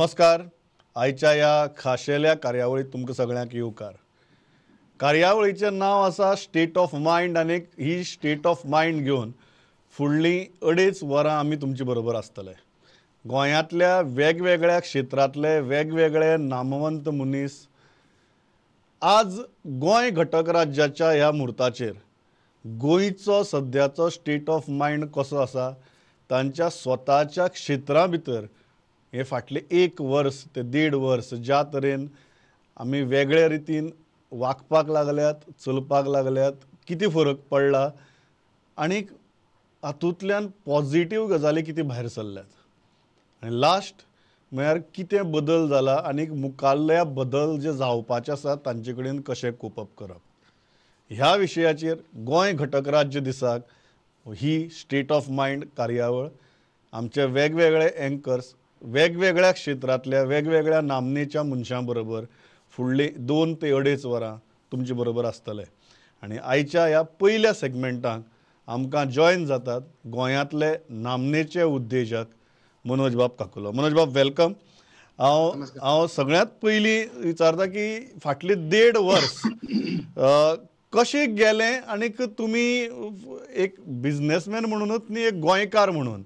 नमस्कार. आयच्या ह्या खाशेल्या कार्यावळीत तुमकां सगळ्यांक येवकार. कार्यावळीचें नांव आसा स्टेट ऑफ मायंड आनी ही स्टेट ऑफ मायंड घेवन फुडलीं 2.5 वरां आमी तुमचे बरोबर आसतले. गोंयांतल्या वेगवेगळ्या क्षेत्रांतले वेगवेगळे नामवंत मनीस आज गोंय घटक राज्याच्या ह्या मुहूर्ताचेर गोंयचो सद्याचो स्टेट ऑफ मायंड कसो आसा, तांच्या स्वताच्या क्षेत्रा भितर हे फाटले 1 वर्स ते 1.5 वर्स ज्या तरेन आमी वेगळे रितीन वागपाक लागल्यात, चलपाक लागल्यात, कितें फरक पडला आनी हातूंतल्यान पॉझिटीव गजाली कितें भायर सरल्यात आनी लास्ट म्हळ्यार कितें बदल जाला आनी मुखाल्ल्या बदल जे जावपाचे आसात तांचे कडेन कशें कोप अप करप, ह्या विशयाचेर गोंय घटक राज्य दिसाक ही स्टेट ऑफ मायंड कार्यावळ आमचे वेगवेगळे एंकर्स वेगवेगळ्या क्षेत्रांतल्या वेगवेगळ्या नामनेच्या मनशां बरोबर फुडली 2 ते 2.5 वरां तुमचे बरोबर आसतले. आनी आयच्या ह्या पयल्या सेगमेंटाक आमकां जॉयन जातात गोंयांतले नामनेचे उद्देजक मनोज बाब काकुलो. मनोज बाब, welcome. हांव सगळ्यांत पयलीं विचारता की फाटली 1.5 वर्स कशें गेलें आनीक तुमी एक बिजनेसमॅन म्हणूनच न्ही, एक गोंयकार म्हणून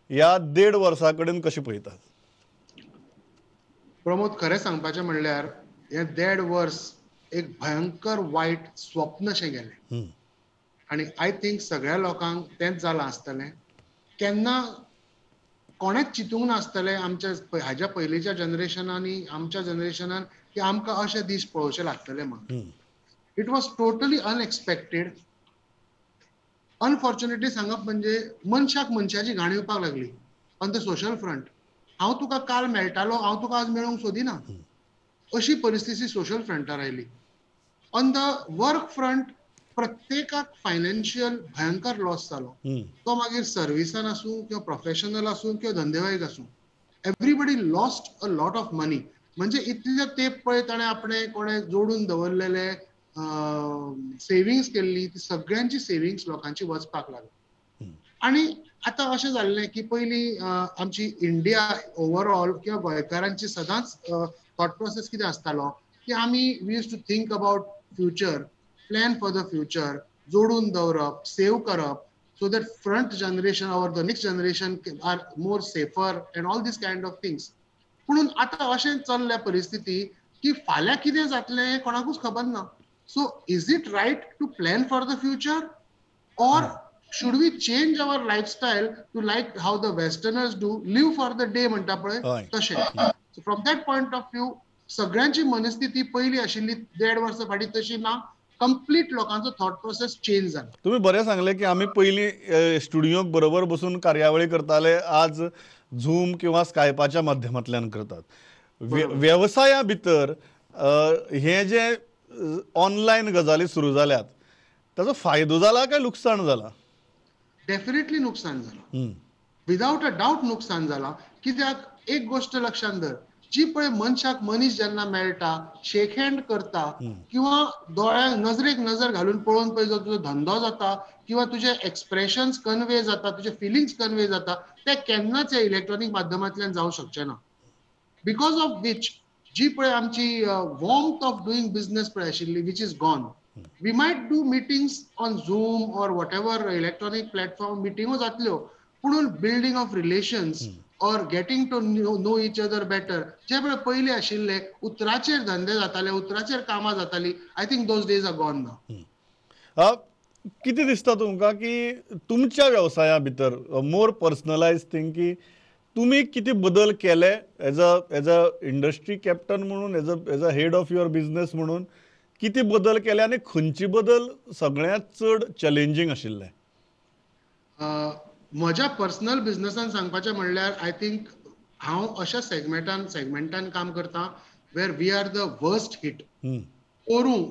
ह्या 1.5 वर्सां कडेन कशें पळयतात? प्रमोद, खरें सांगपाचें म्हणल्यार हें 1.5 वर्स एक भयंकर वायट स्वप्नशें गेलें आनी I think सगळ्या लोकांक तेंच जालां आसतलें. केन्ना कोणेंच चिंतूंक नासतलें आमच्या हाज्या पयलींच्या जनरेशनांनी आमच्या जनरेशनान की आमकां अशे दीस पळोवचे लागतले म्हणून. It was totally unexpected. Unfortunately सांगप म्हणजे मनशाक मनशाची घाण येवपाक लागली ऑन the social front. हांव तुका काल मेळटालो, हांव तुका आज मेळूंक सोदिना, अशी परिस्थिती सोशल फ्रंटार आयली. ऑन the work front प्रत्येकाक फायनान्शियल भयंकर लॉस जालो, तो मागीर सर्विसान आसूं किंवा प्रोफेशनल आसूं किंवा धंदेवाईक आसूं, everybody lost a lot of money. म्हणजे इतले तेप पळय ताणें आपणें कोणें जोडून दवरलेले सेविंग्स केल्ली, ती सगळ्यांची सेविंग्स लोकांची वचपाक लागली. आनी आतां अशें जाल्लें की पयलीं आमची इंडिया ओवरऑल किंवा गोंयकारांची सदांच थॉट प्रोसेस कितें आसतालो की आमी we use to think about future, plan for the future, जोडून दवरप, सेव करप, so that front generation or the next generation are more safer and all these kind of things. पुणून आतां अशें चल्ल्या परिस्थिती की फाल्यां कितें जातलें हें कोणाकूच खबर ना. So is it right to plan for the future or should we change our lifestyle to like how the westerners do, live for the day म्हणटा पळय तशें. So from that point of view सगळ्यांची मनस्थिती पयली आशिल्ली 1.5 वर्सां फाटीं तशी ना, कंप्लीट लोकांचो थॉट प्रोसेस चेंज जाला. तुम्ही बरें सांगलें की आमी पयलीं स्टुडियोक बरोबर बसून कार्यावळी करताले, आज झूम किंवा स्कायपाच्या माध्यमांतल्यान करतात. वेवसाया भितर हे जे ऑनलायन गजाली सुरू जाल्यात ताचो फायदो जाला काय लुकसाण जाला? डेफिनेटली नुकसान जाला, विदाउट अ डावट नुकसान जाला. कित्याक एक गोष्ट लक्षांत धर, जी पळय मनशाक मनीस जेन्ना मेळटा, शेक हँड करता किंवा दोळ्यांक नजरेक नजर घालून पळोवन पळय जो तुजो धंदो जाता किंवा तुजे एक्सप्रेशन्स कन्वे जाता, तुजे फिलिंग्स कन्वे जाता, ते केन्नाच ह्या इलेक्ट्रॉनीक माध्यमांतल्यान जावं शकचें ना. Because of which जी पळय आमची वॉर्मथ ऑफ डुईंग बिझनेस पळय आशिल्ली, which is gone. We might do meetings on Zoom or whatever electronic platform, मिटिंगो जातल्यो, पूण building of relations or getting to know each other better, जे पळय पयलीं आशिल्ले उतराचेर धंदे जाताले, उतराचेर कामां जाताली, I think those days are gone now. कितें दिसता तुमकां की तुमच्या वेवसाया भितर मोर पर्सनलायज थिंग की तुमी कितें बदल केले as a industry captain म्हणून, as a head of your business म्हणून कितें बदल केले आनी खंयचे बदल सगळ्यांत चड चॅलेंजींग आशिल्ले? म्हज्या पर्सनल बिझनसान सांगपाचें म्हणल्यार I think हांव अशा सेगमेंटान काम करता where we are the worst hit. पोरूं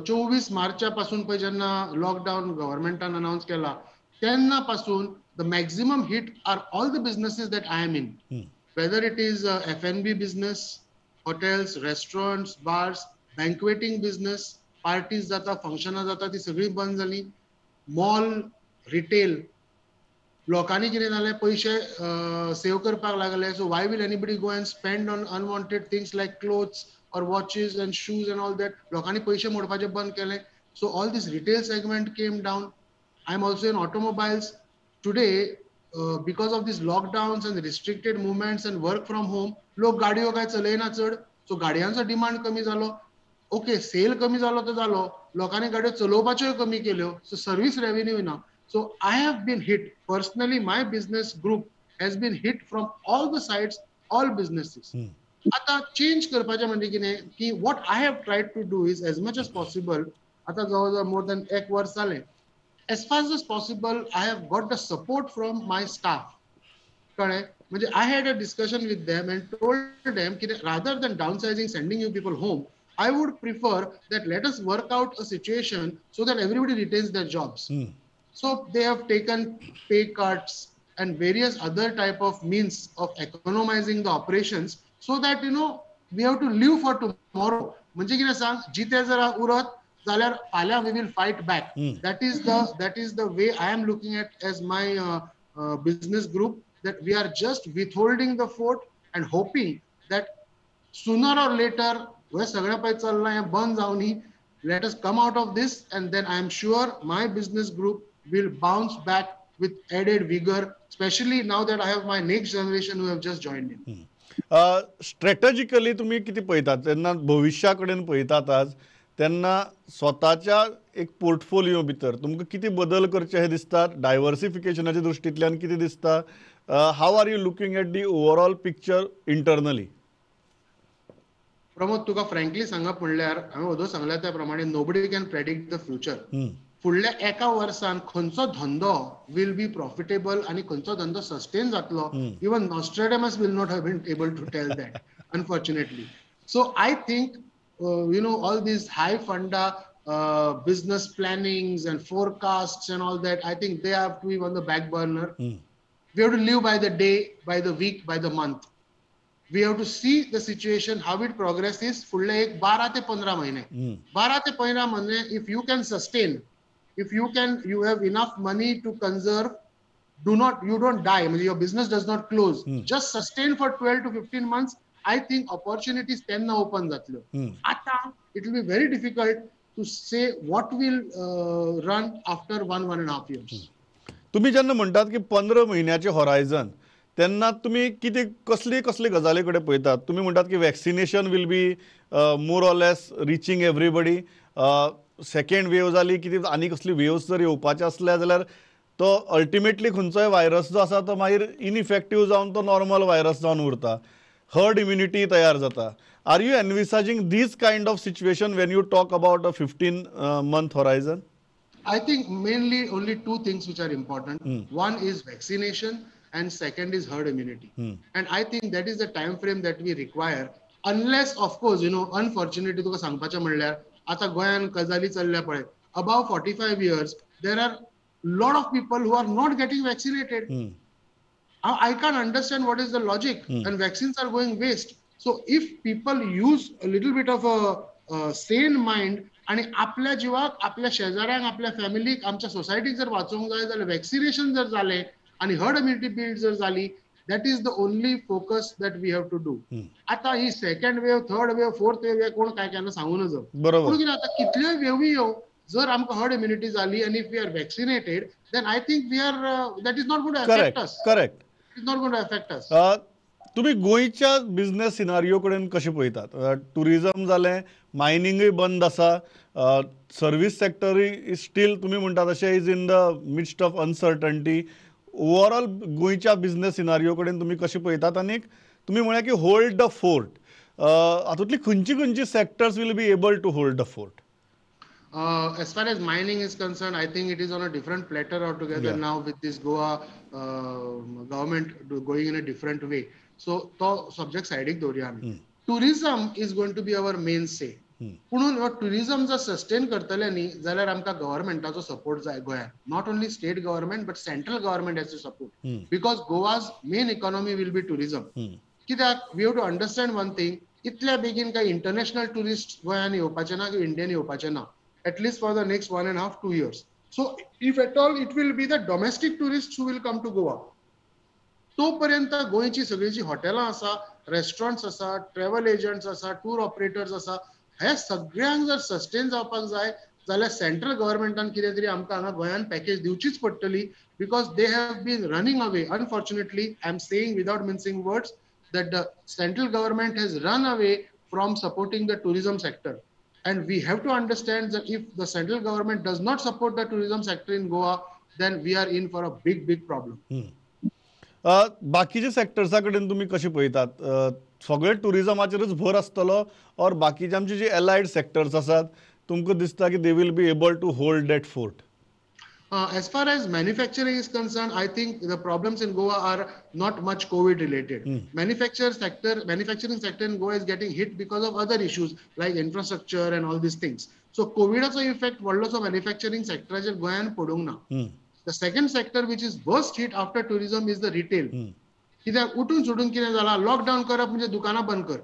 24 मार्चा पासून पळय जेन्ना लॉकडावन गव्हर्मेंटान अनावन्स केला तेन्ना पासून the maximum hit are all the businesses that I am in, whether it is F&B business, hotels, restaurants, bars, banqueting business, parties जाता, फंक्शनां जाता, ती सगळीं बंद जाली, मॉल, रिटेल, लोकांनी कितें जालें, पयशे सेव करपाक लागले. So why will anybody go and spend on unwanted things like clothes or watches and shoes and all that? लोकांनी पयशे मोडपाचे बंद केले. So all this retail segment came down. I am also in automobiles. Today because of these lockdowns and restricted movements and work from home, लोक गाडयो काय चलयना चड. So गाडयांचो demand कमी जालो. ओके, सेल कमी जालो तो जालो, लोकांनी गाडयो चलोवपाच्योय कमी केल्यो. सो सर्वीस रेवेन्यू ना. So I have been hit personally. My business group has been hit from all the sides, all businesses. आतां चेंज करपाचें म्हणजे कितें की what I have tried to do is as much as possible, आतां जवळ जवळ more than एक वर्स जालें, as fast as possible I have got the support from my staff. कळ्ळें? म्हणजे I had a discussion with them and told them की rather than downsizing, sending you people home, I would prefer that let us work out a situation so that everybody retains their jobs. So they have taken pay cuts and various other type of means of economizing the operations so that, you know, we have to live for tomorrow. म्हणजे कितें सांग, जिते जर उरत जाल्यार फाल्यां we will fight back. That is the way I am looking at as my business group, that we are just withholding the fort and hoping that sooner or later हे सगळें पळय चल्लां हें बंद जावनी, let us come out of this, and then I am sure my business group will bounce back with added vigor, especially now that I have my next generation who have just joined in. Strategically तुम्ही कितें पळयतात तेन्ना, भविश्या कडेन पळयतात आज तेन्ना, स्वताच्या एक पोर्टफोलियो भितर तुमकां कितें बदल करचे हे दिसतात? डायवर्सिफिकेशनाच्या दृश्टींतल्यान कितें दिसता? How are you looking at the overall picture internally? Pramod, तुका फ्रँकली सांगप म्हणल्यार, हांवें अदों सांगल्या त्या प्रमाणे, nobody can predict the future. फुडल्या एका वर्सान खंयचो धंदो will be profitable आनी खंयचो धंदो सस्टेन जातलो, even Nostradamus will not have been able to tell that, unfortunately. So I think all these high funda business plannings and forecasts and all that, I think they have to be on the back burner. We have to live by the day, by the week, by the month. We have to see the situation, how it progresses. फुडले एक 12 ते 15 महिने, 12 ते 15 महिने, if you can sustain, if you can, you have enough money to conserve, do not, you don't die, म्हणजे your business does not close, just sustain for 12 to 15 months, I think opportunities तेन्ना open जातल्यो. आता it will be very difficult to say what will run after 1, 1.5 years. तुम्ही जेन्ना म्हणटात की 15 म्हयन्याचे horizon, तेन्ना तुमी कितें, कसली कसली गजाली कडेन पळयतात? तुमी म्हणटात की vaccination will be more or less reaching everybody, second wave जाली, कितें आनी कसली वेव्स जर येवपाचे आसल्या जाल्यार तो अल्टिमेटली खंयचोय व्हायरस जो आसा तो मागीर इनइफेक्टीव जावन तो नॉर्मल व्हायरस जावन उरता, हर्ड इम्युनिटी तयार जाता. Are you envisaging this kind of situation when you talk about a 15 month horizon? I think mainly only two things which are important. One is vaccination and second is herd immunity. And I think that is the time frame that we require. Unless, of course, unfortunately, तुका सांगपाचें म्हणल्यार, आतां गोंयान गजाली चल्ल्या पळय, above 45 years, there are lot of people who are not getting vaccinated. I can't understand what is the logic, and vaccines are going waste. So if people use a little bit of a sane mind आणि आपल्या जिवाक, आपल्या शेजाऱ्यांक, आपल्या फॅमिलीक, आमच्या सोसायटीक जर वाचोवंक जाय जाल्यार, वॅक्सिनेशन जर जालें आनी हर्ड इम्युनिटी बिल्ड जर जाली, that is the only focus that we have to do. आतां ही second wave, third wave, fourth wave, कोण काय केन्ना सांगू नजो. पूण कितें आतां, कितल्योय वेवी येवं, जर आमकां हर्ड इम्युनिटी जाली आनी if we are vaccinated, then I think we are that is not going to affect us. It is not going to affect us. तुम्ही गोंयच्या बिझनेस सिनारियो कडेन कशें पळयतात? टुरिजम जालें, मायनिंगूय बंद आसा, सर्वीस सेक्टरूय is still, तुमी म्हणटा तशें, is in the midst of uncertainty. Overall गोंयच्या बिझनेस सिनारियो कडेन तुमी कशें पळयतात? आनी तुमी म्हळ्यार की होल्ड the fort, हातूंतली खंयची खंयची sectors will be able to hold the fort? As far as mining is concerned, I think it is on a different platter altogether now with this Goa government going in a different way. So, तो subject सायडीक दवरुया आमी. Tourism is going to be our mainstay. पुणून हो tourism जर sustain करतले न्ही जाल्यार आमकां गव्हर्मेंटाचो सपोर्ट जाय गोंयांत. Not only state government, but central government has to support, because Goa's main economy will be tourism. कित्याक, we have to understand one thing, इतल्या बेगीन काय इंटरनॅशनल टुरिस्ट गोंयांत येवपाचे ना किंवा इंडियन येवपाचे ना, at least for the next 1.5, 2 years. So if at all it will be the domestic tourist who will come to Goa. तो पर्यंत गोंयची सगळी जी हॉटेलां आसा, रेस्टॉरंट्स आसा, ट्रॅव्हल एजंट्स आसा, टूर ऑपरेटर्स आसा, हे सगळ्यांक जर सस्टेन जावपाक जाय जाल्यार सेंट्रल गव्हर्मेंटान कितें तरी आमकां हांगा गोंयान पॅकेज दिवचीच पडटली, because they have been running away. Unfortunately I am saying without mincing words that the central government has run away from supporting the tourism sector. And we have to understand that if the central government does not support the tourism sector in Goa, then we are in for a big, big problem. बाकीचे सेक्टर्सा कडेन तुमी कशें पळयतात? सगळे टुरिजमाचेरच भर आसतलो और बाकीचे आमचे जे एलायड सेक्टर्स आसात तुमकां दिसता की they will be able to hold that fort? As far as manufacturing is concerned, I think the problems in Goa are not much COVID related. Manufacturing sector in Goa is getting hit because of other issues like infrastructure and all these things. So COVIDाचो effect व्हडलोसो manufacturing sectoraचेर गोंयान पडूंक ना. The second sector which is worst hit after tourism is the retail. कित्याक उठून सोडून कितें जाला, lockdown करप म्हणजे दुकानां बंद कर,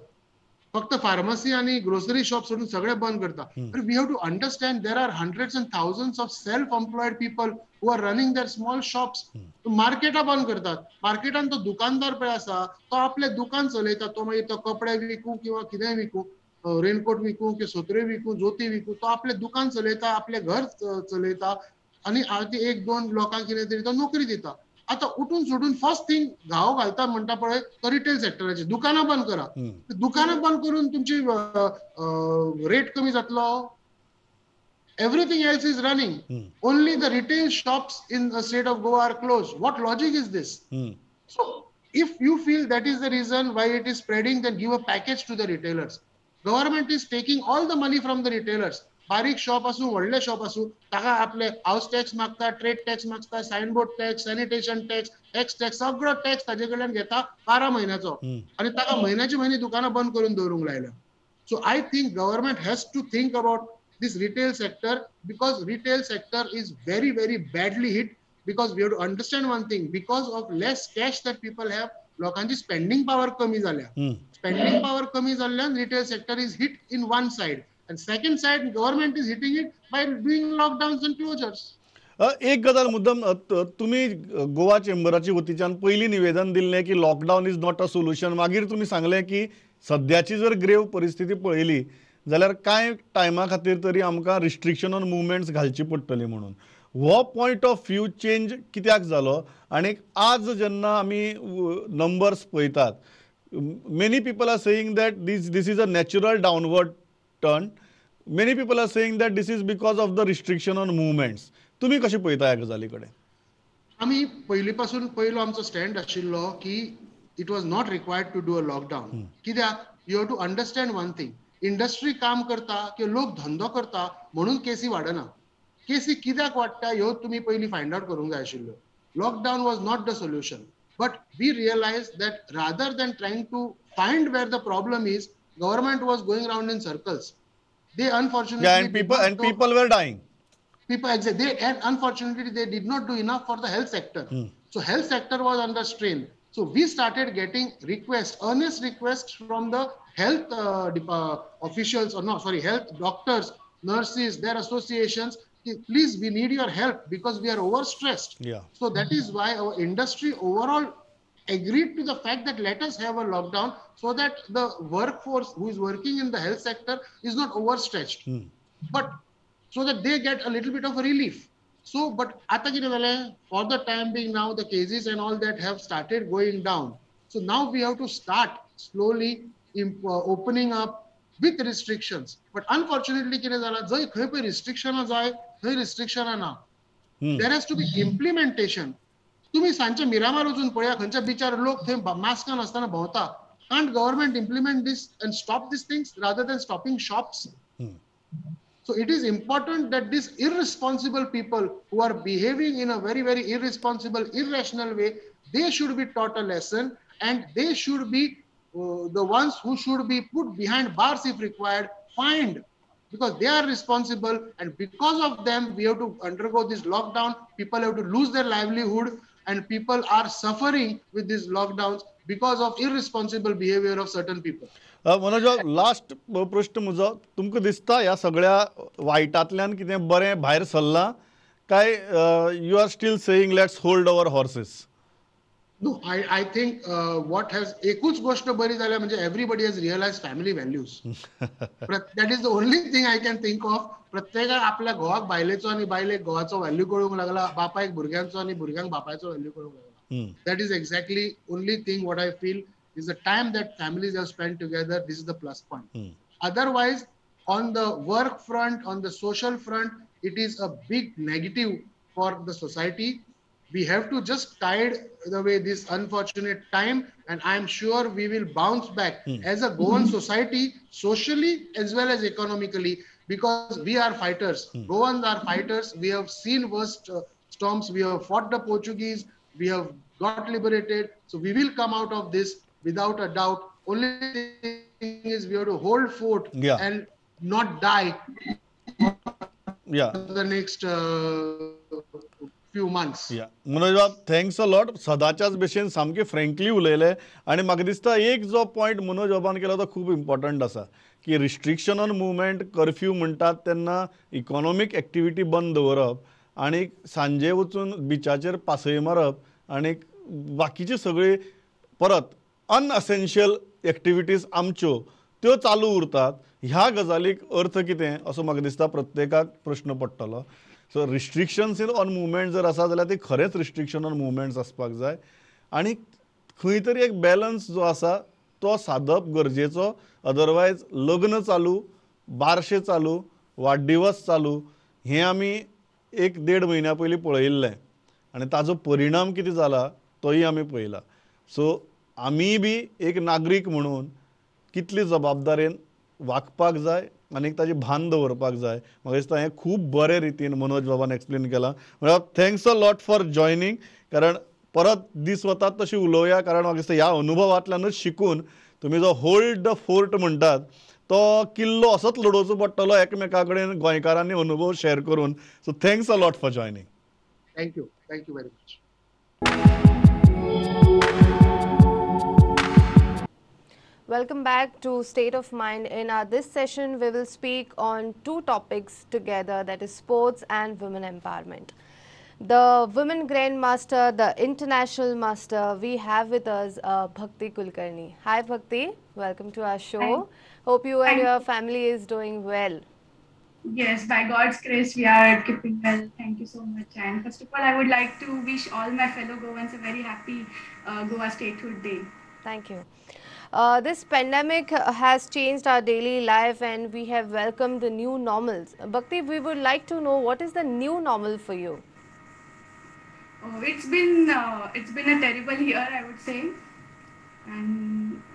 फक्त फार्मासी आणि ग्रोसरी शॉप सोडून सगळे बंद करता. We have to understand there are hundreds and thousands of self employed people who are running their small shops. मार्केटां बंद करतात, मार्केटान तो दुकानदार पळय आसा तो आपलें दुकान चलयता, तो मागीर तो कपडे विकूं किंवा कितेंय विकूं, रेनकोट विकूं किंवा सोत्रे विकूं, जोती विकूं, तो आपलें दुकान चलयता, आपलें घर चलयता आनी एक दोन लोकांक कितें तरी तो नोकरी दिता. आता उठून सोडून फर्स्ट थिंग घाव घालता म्हणटा पळय तो रिटेल सेक्टराचे दुकानां बंद करा. दुकानां बंद करून तुमची रेट कमी जातलो? Everything else is running, only the retail shops in the state of Goa are close. What logic is this? So if you feel that is the reason why it is spreading, then give a package to the retailers. Government is taking all the money from the retailers. बारीक shop आसूं व्हडले shop आसूं, ताका आपले हावस tax मागता, trade tax मागता, signboard tax, sanitation tax, X tax, सगळो tax ताजे कडल्यान घेता 12 म्हयन्याचो, आनी ताका म्हयन्याचे म्हयने दुकानां बंद करून दवरूंक लायल्या. So I think government has to think about this retail sector, because retail sector is very very badly hit. Because we have to understand one thing, because of less cash that people have, लोकांची spending power कमी जाल्या. Spending power कमी जाल्ल्यान retail sector is hit in one side, and second side government is hitting it by doing lockdowns and closures. एक गजाल मुद्दम, तुम्ही गोवा चेंबराची वतीच्यान पयलीं निवेदन दिल्लें की lockdown is not a solution. मागीर तुमी सांगलें की सद्याची जर ग्रेव परिस्थिती पळयली जाल्यार कांय टायमा खातीर तरी आमकां रिस्ट्रिक्शन ऑन मुवमेंट्स घालची पडटली म्हणून. हो पॉयंट ऑफ व्यू चेंज कित्याक जालो? आनी आज जेन्ना आमी नंबर्स पळयतात, many people are saying that this is a natural downward turn. Many people are saying that this is because of the restriction on movements. तुम्ही कशें पळयता ह्या गजाली कडेन? आमी पयलीं पासून पयलो आमचो स्टँड आशिल्लो की it was not required to do a lockdown. कित्याक you have to understand one thing, industry काम करता किंवा लोक धंदो करता म्हणून केसी वाडना. केसी कित्याक वाडटा ह्यो तुमी पयलीं फायंड आवट करूंक जाय आशिल्ल्यो. Lockdown was not the solution, but we realise that rather than trying to find where the problem is, government was going round in circles. They unfortunately, yeah, and people were dying. People exactly. They, and unfortunately they did not do enough for the health sector. So health sector was under strain. So we started getting requests, earnest requests from the health officials, or no, sorry, health doctors, nurses, their associations. Please, we need your help because we are overstressed. Yeah. So that is why our industry overall agreed to the fact that let us have a lockdown so that the workforce who is working in the health sector is not overstretched, but so that they get a little bit of a relief. So, but for the time being now, the cases and all that have started going down. So now we have to start slowly opening up with restrictions. But unfortunately, restriction there has to be implementation. तुम्ही सांजचे मिरामार वचून पळया, खंयच्या बिचार लोक थंय मास्कां नासतना भोंवता. Can't government implement this and stop these things rather than stopping shops? So it is important that these irresponsible people who are behaving in a very, very irresponsible, irrational way, they should be taught a lesson, and they should be the ones who should be put behind bars if required, fined, because they are responsible, and because of them we have to undergo this lockdown. People have to lose their livelihood, and people are suffering with these lockdowns because of irresponsible behavior of certain people. Manoj, last प्रश्न म्हजो, तुमकां दिसता ह्या सगळ्या वायटांतल्यान कितें बरें भायर सरलां काय you are still saying let's hold our horses? No, I think what has एकूच गोष्ट बरी जाल्या म्हणजे everybody has realise family values. That is the only thing I can think of. प्रत्येकाक आपल्या घोवाक बायलेचो आनी बायलेक घोवाचो व्हॅल्यू कळूंक लागला, बापायक भुरग्यांचो आनी भुरग्यांक बापायचो व्हॅल्यू कळूंक लागला. That is exactly only thing what I feel is the time that families have spend together. This is the plus point. Otherwise on the work front, on the social front, it is a big negative for the society. We have to just tide the way this unfortunate time, and I am sure we will bounce back as a Goan society, socially as well as economically, because we are fighters. Goans are fighters. We have seen worst storms. We have fought the Portuguese. We have got liberated. So we will come out of this without a doubt. Only thing is we have to hold fort and not die for the next few months. Manoj बाब, thanks a lot. सदाच्याच भशेन सामके frankly उलयले आनी म्हाका दिसता एक जो point Manoj बाबान केला तो खूब इम्पॉर्टंट आसा की रिस्ट्रिक्शन ऑन मुवमेंट, कर्फ्यू म्हणटात तेन्ना इकॉनॉमीक एक्टिविटी बंद दवरप आनी सांजे वचून बिचाचेर पासय मारप आनी बाकीची सगळी परत अनअसेन्शियल एक्टिविटीज आमच्यो त्यो चालू उरतात. ह्या गजालीक अर्थ कितें असो म्हाका दिसता प्रत्येकाक प्रश्न पडटलो. सो रिस्ट्रिक्शन्स ऑन मुवमेंट जर आसा जाल्यार ती खरेंच रिस्ट्रिक्शन ऑन मुवमेंट्स आसपाक जाय आनी खंय तरी एक बॅलन्स जो आसा तो सादप गरजेचो. अदरवायज लग्न चालू, बारशे चालू, वाडदिवस चालू, हें आमी एक देड म्हयन्या पयलीं पळयिल्लें आनी ताजो परिणाम कितें जाला तोय आमी पळयला. सो आमी बी एक नागरीक म्हणून कितली जबाबदारेन वागपाक जाय आनी ताजी भान दवरपाक जाय. म्हाका दिसता हें खूब बरे रितीन मनोज बाबान एक्सप्लेन केलां. म्हळ्यार thanks a lot for joining, कारण परत दीस वतात तशी उलोवया, कारण म्हाका दिसता ह्या अनुभवांतल्यानूच शिकून तुमी जो होल्ड the fort म्हणटात तो किल्लो असोच लडोवचो पडटलो एकमेका कडेन गोंयकारांनी अनुभव शेअर करून. So thanks a lot for joining. Thank you, thank you very much. Welcome back to State of Mind. In our this session, we will speak on two topics together, that is sports and women empowerment. The women grandmaster, the international master, we have with us Bhakti Kulkarni. Hi Bhakti, welcome to our show. Hi. Hope you and your family is doing well. Yes, by God's grace, we are keeping well. Thank you so much. And first of all, I would like to wish all my fellow Goans a very happy Goa Statehood Day. Thank you. This pandemic has changed our daily life and we have welcomed the new normals. Bhakti, we would like to know what is the new normal for you? Oh, it's been a terrible year, I would say.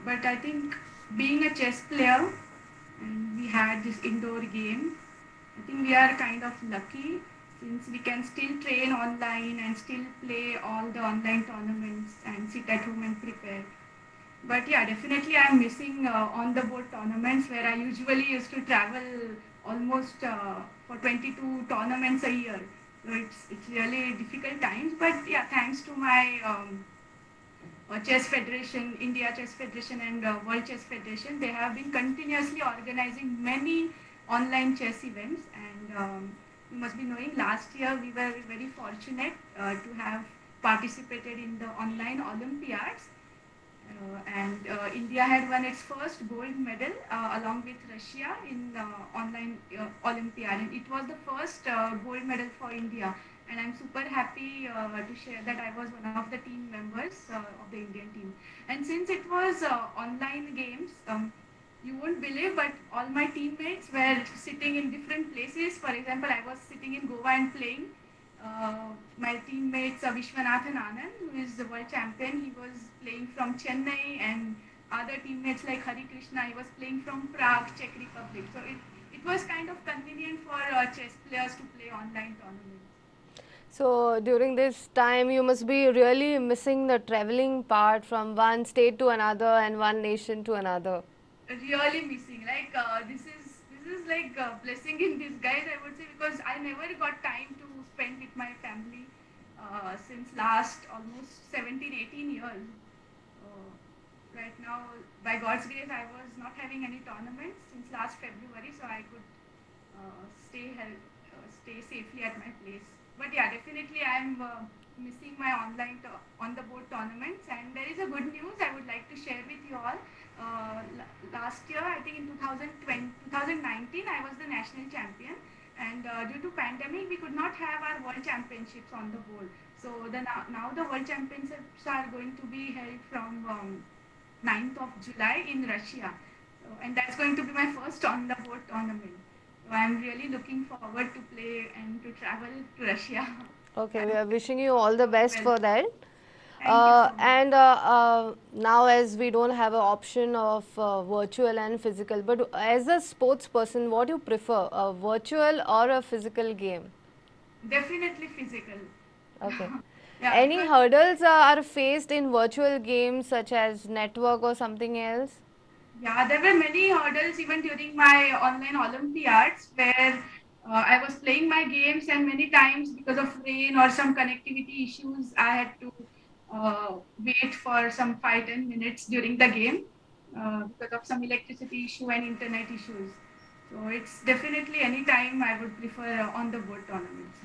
But I think being a chess player, and we had this indoor game, I think we are kind of lucky since we can still train online and still play all the online tournaments and sit at home and prepare. But yeah, definitely I'm missing on the board tournaments where I usually used to travel almost for 22 tournaments a year. So it's really difficult times. But yeah, thanks to my Chess Federation, India Chess Federation and World Chess Federation, they have been continuously organizing many online chess events. And you must be knowing last year we were very fortunate to have participated in the online Olympiads. And India had won its first gold medal along with Russia in online Olympiad, and it was the first gold medal for India. And I'm super happy to share that I was one of the team members of the Indian team. And since it was online games, you won't believe, but all my teammates were sitting in different places. For example, I was sitting in Goa and playing. My teammates Vishwanathan Anand, who is the world champion, he was playing from Chennai, and other teammates like Hari Krishna, he was playing from Prague, Czech Republic. So it was kind of convenient for chess players to play online tournaments. So during this time, you must be really missing the traveling part from one state to another and one nation to another. Really missing. Like this is like a blessing in disguise, I would say, because I never got time to spend with my family since last almost 17-18 years. Right now, by God's grace, I was not having any tournaments since last February, so I could stay safely at my place But yeah, definitely I'm missing my online on the board tournaments. And there is a good news I would like to share with you all. Last year, I think in 2019, I was the national champion. And due to pandemic, we could not have our world championships on the board. So now the world championships are going to be held from 9th of July in Russia. So, and that's going to be my first on the board tournament. So I'm really looking forward to play and to travel to Russia. Okay, we are wishing you all the best for that. And now as we don't have an option of virtual and physical, but as a sports person, what do you prefer, a virtual or a physical game? Definitely physical. Okay. Yeah, any hurdles are faced in virtual games such as network or something else? Yeah, there were many hurdles even during my online Olympiads where I was playing my games, and many times because of rain or some connectivity issues, I had to wait for some 5-10 minutes during the game because of some electricity issue and internet issues. So it's definitely any time I would prefer on the board tournaments.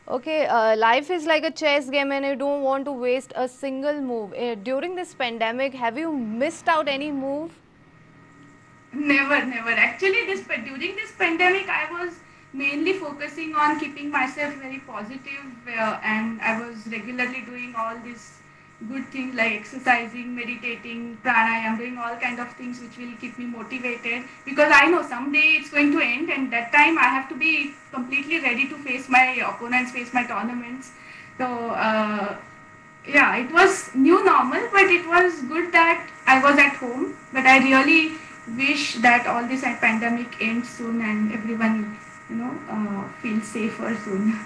Okay, life is like a chess game and you don't want to waste a single move. During this pandemic, have you missed out any move? Never, never. Actually, during this pandemic, I was mainly focusing on keeping myself very positive, and I was regularly doing all these good things like exercising, meditating, pranayam, doing all kind of things which will keep me motivated, because I know someday it's going to end, and that time I have to be completely ready to face my opponents, face my tournaments. So yeah, it was new normal, but it was good that I was at home. But I really wish that all this pandemic ends soon and everyone, you know, feels safer soon.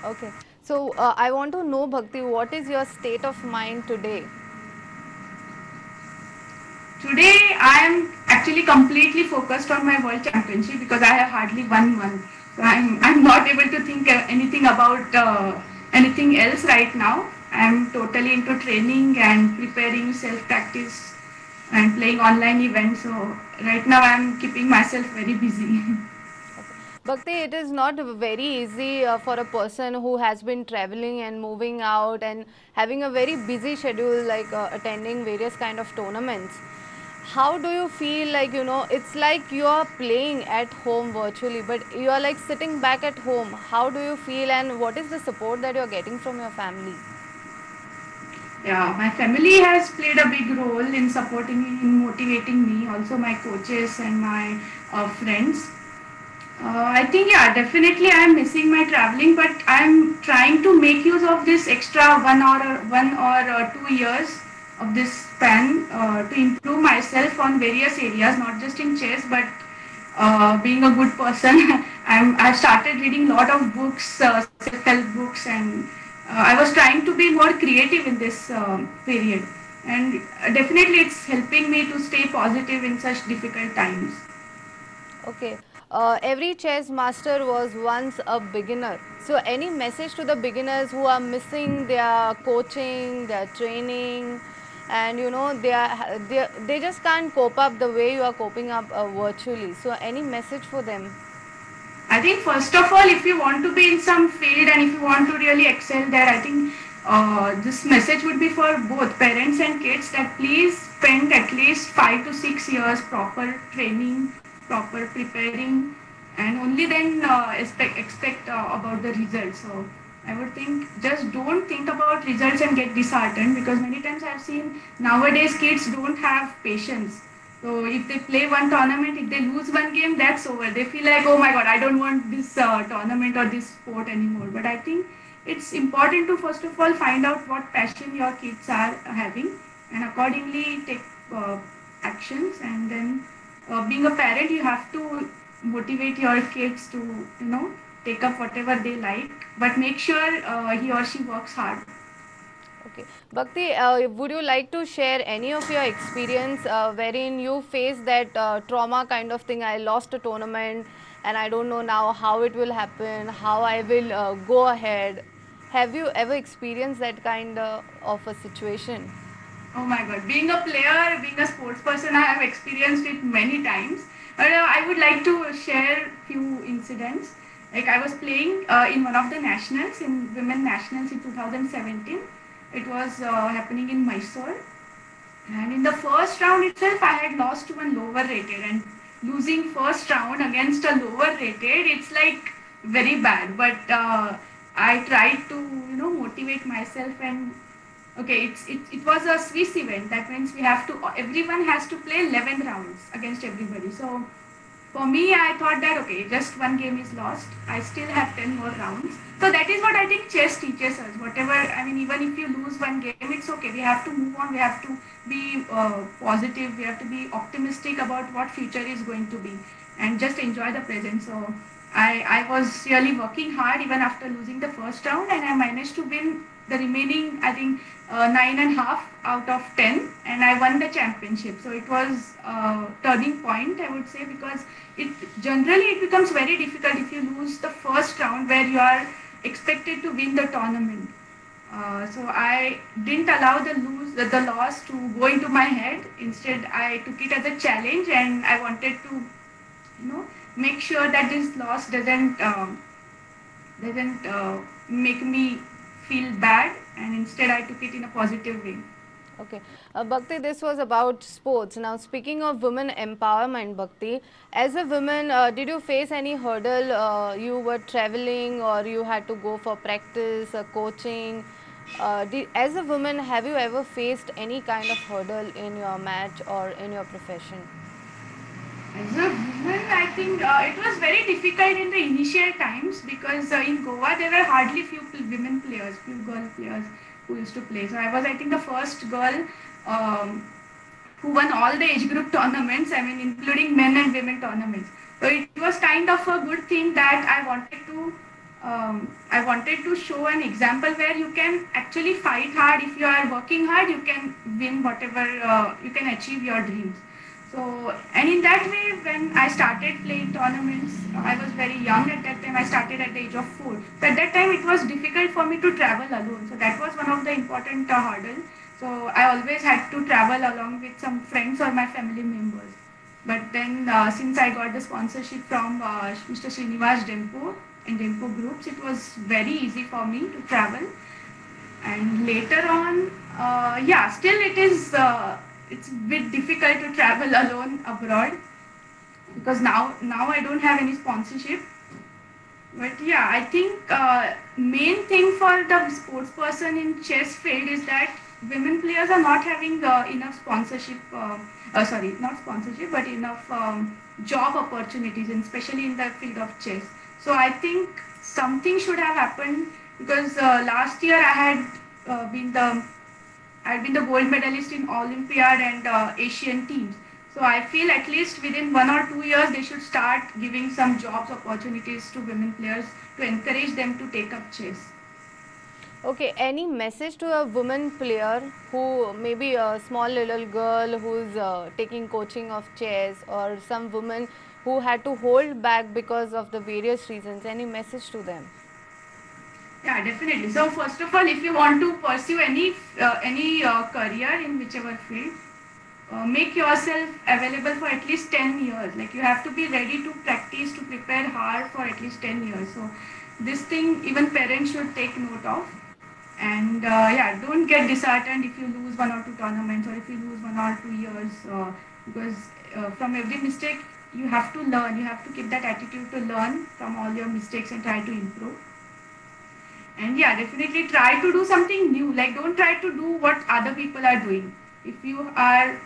Okay. So, I want to know, Bhakti, what is your state of mind today? Today, I am actually completely focused on my World Championship because I have hardly 1 month. So, I'm not able to think anything about anything else right now. I'm totally into training and preparing, self-practice and playing online events. So, right now, I'm keeping myself very busy. Bhakti, it is not very easy for a person who has been traveling and moving out and having a very busy schedule, like attending various kind of tournaments. How do you feel like, you know, it's like you are playing at home virtually, but you are like sitting back at home. How do you feel and what is the support that you are getting from your family? Yeah, my family has played a big role in supporting me, in motivating me, also my coaches and my friends. I think, yeah, definitely I am missing my traveling, but I am trying to make use of this extra 1 or 2 years of this span to improve myself on various areas, not just in chess, but being a good person. I've started reading a lot of books, self-help books, and I was trying to be more creative in this period. And definitely it's helping me to stay positive in such difficult times. Okay. Every chess master was once a beginner. So any message to the beginners who are missing their coaching, their training, and you know, they just can't cope up the way you are coping up virtually. So any message for them? I think first of all, if you want to be in some field and if you want to really excel there, I think this message would be for both parents and kids that please spend at least 5 to 6 years proper training, proper preparing, and only then expect about the results. So I would think just don't think about results and get disheartened, because many times I've seen nowadays kids don't have patience. So if they play one tournament, if they lose one game, that's over. They feel like, oh my God, I don't want this tournament or this sport anymore. But I think it's important to first of all find out what passion your kids are having and accordingly take actions. And then being a parent, you have to motivate your kids to, you know, take up whatever they like, but make sure he or she works hard. Okay. Bhakti, would you like to share any of your experience wherein you faced that trauma kind of thing? I lost a tournament and I don't know now how it will happen, how I will go ahead. Have you ever experienced that kind of a situation? Oh my God, being a player, being a sports person, I have experienced it many times. But I would like to share few incidents. Like I was playing in one of the nationals, in women nationals in 2017. It was happening in Mysore. And in the first round itself, I had lost to one lower rated, and losing first round against a lower rated, it's like very bad. But I tried to, you know, motivate myself, and okay, it was a Swiss event. That means we have to, everyone has to play 11 rounds against everybody. So for me, I thought that, okay, just one game is lost. I still have 10 more rounds. So that is what I think chess teaches us. Whatever, I mean, even if you lose one game, it's okay. We have to move on. We have to be positive. We have to be optimistic about what future is going to be and just enjoy the present. So I was really working hard even after losing the first round, and I managed to win the remaining, I think, 9.5 out of 10, and I won the championship. So it was a turning point, I would say, because it generally it becomes very difficult if you lose the first round where you are expected to win the tournament. So I didn't allow the loss to go into my head. Instead, I took it as a challenge, and I wanted to, you know, make sure that this loss doesn't make me feel bad, and instead I took it in a positive way. Okay. Bhakti, this was about sports. Now, speaking of women empowerment, Bhakti, as a woman, did you face any hurdle? You were traveling, or you had to go for practice, coaching. As a woman, have you ever faced any kind of hurdle in your match or in your profession? As a woman, I think it was very difficult in the initial times, because in Goa there were hardly few women players, few girl players who used to play. So I was, I think, the first girl who won all the age group tournaments, I mean, including men and women tournaments. So it was kind of a good thing that I wanted to show an example where you can actually fight hard. If you are working hard, you can win whatever, you can achieve your dreams. So, and in that way, when I started playing tournaments, I was very young at that time. I started at the age of 4. So at that time, it was difficult for me to travel alone. So that was one of the important hurdle. So I always had to travel along with some friends or my family members. But then since I got the sponsorship from Mr. Srinivas Dempo and Dempo Groups, it was very easy for me to travel. And later on, yeah, still it is... it's a bit difficult to travel alone abroad, because now I don't have any sponsorship. But yeah, I think main thing for the sports person in chess field is that women players are not having enough sponsorship, sorry, not sponsorship, but enough job opportunities, and especially in the field of chess. So I think something should have happened, because last year I had been the gold medalist in Olympiad and Asian teams. So I feel at least within 1 or 2 years, they should start giving some jobs opportunities to women players to encourage them to take up chess. Okay, any message to a woman player who maybe a small little girl who's taking coaching of chess, or some woman who had to hold back because of the various reasons, any message to them? Yeah, definitely. So first of all, if you want to pursue any career in whichever field, make yourself available for at least 10 years. Like, you have to be ready to practice, to prepare hard for at least 10 years. So this thing even parents should take note of. And yeah, don't get disheartened if you lose 1 or 2 tournaments, or if you lose 1 or 2 years, because from every mistake you have to learn. You have to keep that attitude to learn from all your mistakes and try to improve. And yeah, definitely try to do something new. Like, don't try to do what other people are doing. If you are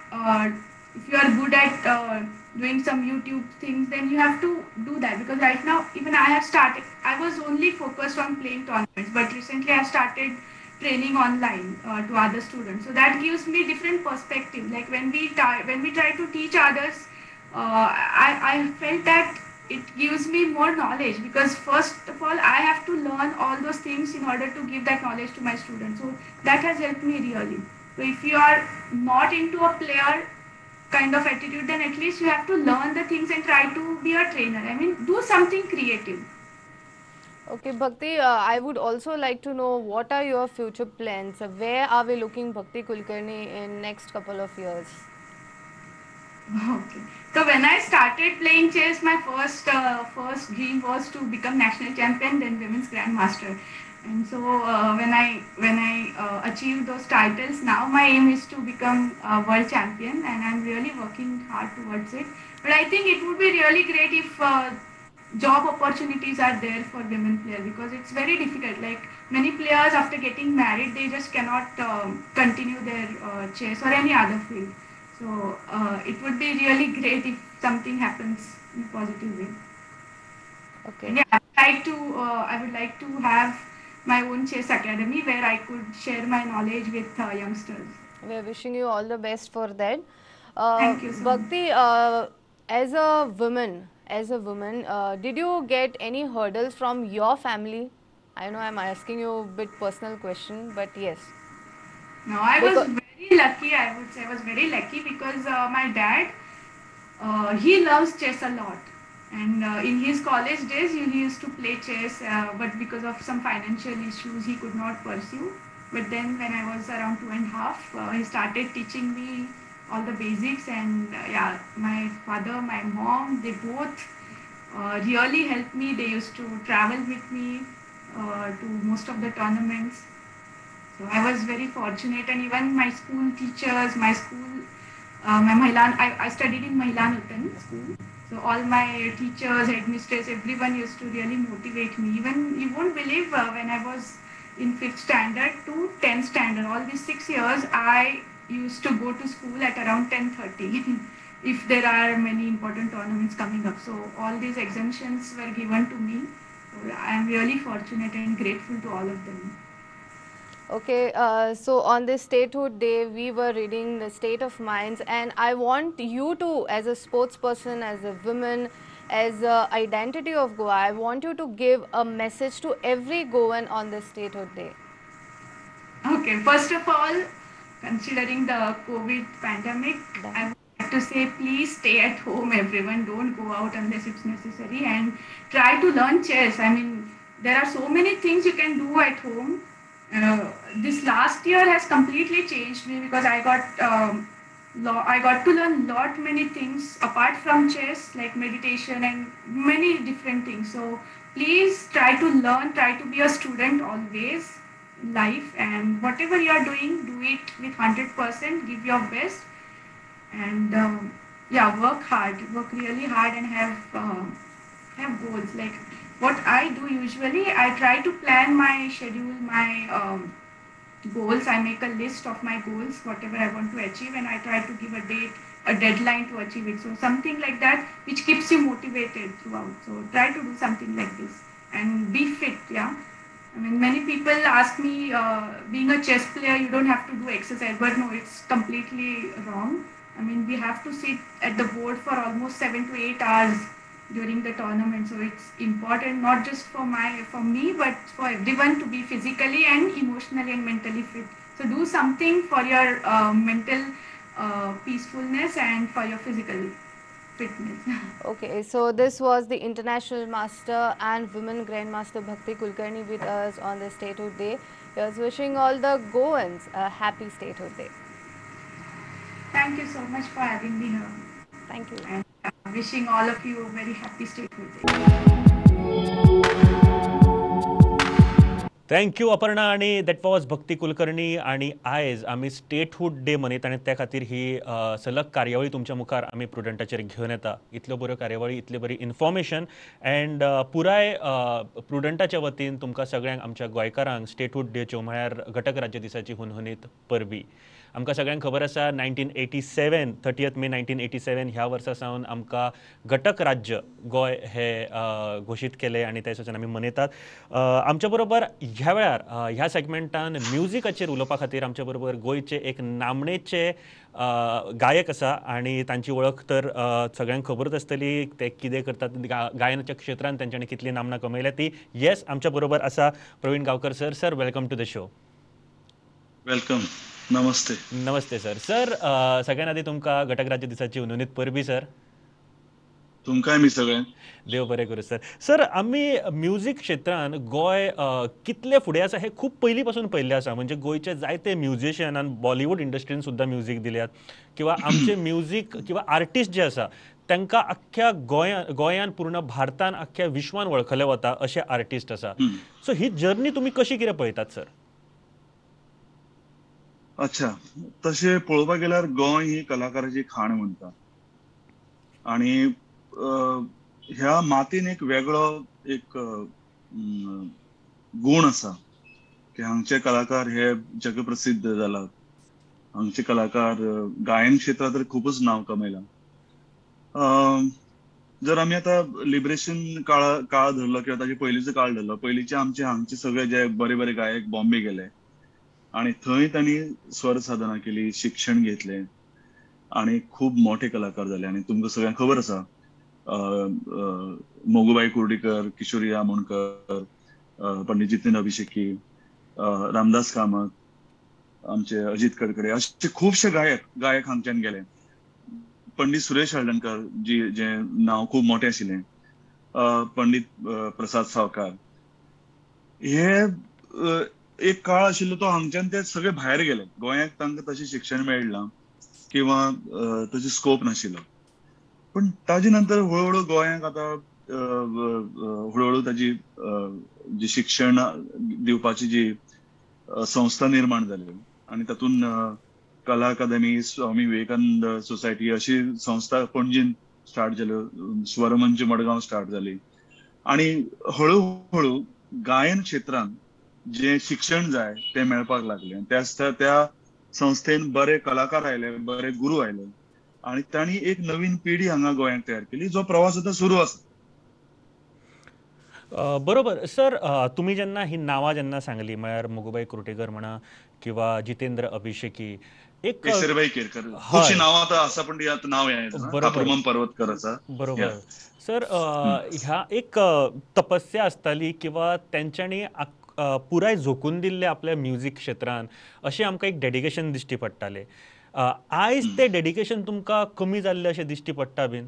good at doing some YouTube things, then you have to do that. Because right now, even I have started, I was only focused on playing tournaments, but recently I started training online to other students. So that gives me different perspective. Like, when we try to teach others, I felt that it gives me more knowledge, because first of all, I have to learn all those things in order to give that knowledge to my students. So that has helped me really. So if you are not into a player kind of attitude, then at least you have to learn the things and try to be a trainer. I mean, do something creative. Okay, Bhakti, I would also like to know, what are your future plans? Where are we looking Bhakti Kulkarni in next couple of years? Okay. So when I started playing chess, my first dream was to become national champion, then women's grandmaster. And so when I achieved those titles, now my aim is to become a world champion, and I'm really working hard towards it. But I think it would be really great if job opportunities are there for women players, because it's very difficult. Like many players after getting married, they just cannot continue their chess or any other field. So it would be really great if something happens in a positive way. Okay. And yeah, I would like to have my own chess academy where I could share my knowledge with youngsters. We are wishing you all the best for that. Thank you so much. Bhakti, as a woman, did you get any hurdles from your family? I know I'm asking you a bit personal question, but yes. No, I was very lucky. I would say I was very lucky because my dad, he loves chess a lot. And in his college days, he used to play chess, but because of some financial issues, he could not pursue. But then when I was around 2.5, he started teaching me all the basics. And yeah, my father, my mom, they both really helped me. They used to travel with me to most of the tournaments. So I was very fortunate. And even my school teachers, my school, I studied in Mahila Nutan school. So all my teachers, headmistress, everyone used to really motivate me. Even you won't believe when I was in 5th standard to 10th standard, all these 6 years, I used to go to school at around 10:30 if there are many important tournaments coming up. So all these exemptions were given to me. So I am really fortunate and grateful to all of them. Okay, so on this Statehood Day, we were reading the State of Minds, and I want you to, as a sports person, as a woman, as a identity of Goa, I want you to give a message to every Goan on this Statehood Day. Okay, first of all, considering the COVID pandemic, I would like to say please stay at home, everyone. Don't go out unless it's necessary, and try to learn chess. I mean, there are so many things you can do at home. This last year has completely changed me because I got to learn lot many things apart from chess, like meditation and many different things. So please try to learn, try to be a student always in life, and whatever you are doing, do it with 100%, give your best, and yeah, work hard, work really hard, and have goals. Like what I do usually, I try to plan my schedule, my goals. I make a list of my goals, whatever I want to achieve, and I try to give a date, a deadline to achieve it. So something like that, which keeps you motivated throughout. So try to do something like this and be fit. Yeah. I mean, many people ask me, being a chess player, you don't have to do exercise, but no, it's completely wrong. I mean, we have to sit at the board for almost 7 to 8 hours during the tournament, so it's important not just for me, but for everyone to be physically and emotionally and mentally fit. So do something for your mental peacefulness and for your physical fitness. Okay, so this was the International Master and Women Grandmaster Bhakti Kulkarni with us on the Statehood Day. Here's wishing all the Goans a happy Statehood Day. Thank you so much for having me here. Thank you. And wishing all of you a very happy Statehood Day. Thank you Aparna. आनी that was भक्ती कुलकर्णी. आनी आयज आमी statehood day मनयता आनी त्या खातीर ही सलग कार्यावळी तुमच्या मुखार आमी प्रुडंटाचेर घेवन येता. इतल्यो बऱ्यो कार्यावळी, इतली बरी इन्फॉर्मेशन अँड पुराय प्रुडंटाच्या वतीन तुमकां सगळ्यांक आमच्या गोंयकारांक स्टेटहूड डेच्यो म्हळ्यार घटक राज्य दिसाची हुनहुनीत परबी. आमकां सगळ्यांक खबर आसा 1987 30 मे 1987 ह्या वर्सा सावन आमकां घटक राज्य गोंय हे घोशीत केलें आनी त्या दिसाच्यान आमी मनयतात. आमच्या बरोबर ह्या वेळार ह्या सेगमेंटान म्युजिकाचेर उलोवपा खातीर आमच्या बरोबर गोंयचे एक नामनेचे गायक आसा आनी तांची वळख तर सगळ्यांक खबरूच आसतली, ते कितें करतात गायनाच्या क्षेत्रांत तांच्यांनी कितली नामना कमयल्या ती. येस, आमच्या बरोबर आसा Praveen Gaonkar sir. Sir, welcome to the show. Welcome. नमस्ते. नमस्ते सर. सर, सगळ्यात आधी तुमकां घटक राज्य दिसाची हुनहुनीत परबी सर. तुमकांय मी सगळें देव बरें करूं सर. सर, आमी म्युजीक क्षेत्रान गोंय कितले फुडें आसा हें खूब पयलीं पासून पळयल्लें आसा. म्हणजे गोंयचे जायते म्युजिशियनान बॉलिवूड इंडस्ट्रीन सुद्दां म्युजीक दिल्यात किंवा आमचे म्युजीक किंवा आर्टिस्ट जे आसा तांकां अख्ख्या गोंयान पूर्ण भारतान अख्ख्या विश्वान वळखले वता अशे आर्टिस्ट आसा. सो ही जर्नी तुमी कशी कितें पळयतात सर? अच्छा, तशें पळोवपाक गेल्यार गोंय ही कलाकाराची खाण म्हणटा आनी ह्या मातीन एक वेगळो एक गूण आसा की हांगचे कलाकार हे जगप्रसिद्ध जालात. हांगचे कलाकार गायन क्षेत्रांत तर खुबूच नांव कमयलां. जर आमी आतां लिबरेशन काळ धरलो किंवा ताजे पयलींचो काळ धरलो, पयलींचे आमचे हांगचे सगळे जे बरे बरे गायक बॉम्बे गेले आनी थंय तांणी स्वर साधना केली, शिक्षण घेतलें आनी खूब मोठे कलाकार जाले. आनी तुमकां सगळ्यांक खबर आसा, मोगुबाई कुर्डीकर, किशोरी आमोणकर, पंडित जितेंद्र अभिषेकी, रामदास कामत, आमचे अजित कडकडे, अशे खुबशे गायक हांगच्यान गेले. पंडित सुरेश हळदणकर जी जे नांव खूब मोठें आशिल्लें, पंडित प्रसाद सावकार, हे एक काळ आशिल्लो तो हांगच्यान ते सगळे भायर गेले. गोंयाक तांकां तशें शिक्षण मेळना किंवा तशें स्कोप नाशिल्लो. पण ताजे नंतर हळूहळू गोंयाक आतां हळूहळू ताजी जी शिक्षण दिवपाची जी संस्था निर्माण जाली आनी तातूंत कला अकादमी, स्वामी विवेकानंद सोसायटी अशी संस्था पणजीन स्टार्ट जाल्यो, स्वरमंच मडगांव स्टार्ट जाली आनी हळूहळू गायन क्षेत्रांत जे शिक्षण जाय तें मेळपाक लागलें. त्या संस्थेन बरे कलाकार आयले, बरे गुरू आयले आनी तांणी एक नवीन पिढी हांगा गोंयांत तयार केली, जो प्रवास आतां सुरू आसा. बरोबर सर, तुमी जेन्ना ही नांवां जेन्ना सांगली म्हळ्यार मोगुबाई कुर्टेकर म्हणा किंवा जितेंद्र अभिषेकी, एक केसरबाई केरकर, खुबशीं नांवां आतां आसा पण ती आतां नांव हें बरोबर पर्वतकर आसा. बरोबर सर, ह्या एक तपस्या आसताली किंवा तेंच्यांनी पुराय झोकून दिल्ले आपल्या म्युजीक क्षेत्रान अशें आमकां एक डेडिकेशन दिश्टी पडटालें. आयज तें डेडिकेशन तुमकां कमी जाल्लें अशें दिश्टी पडटा बीन?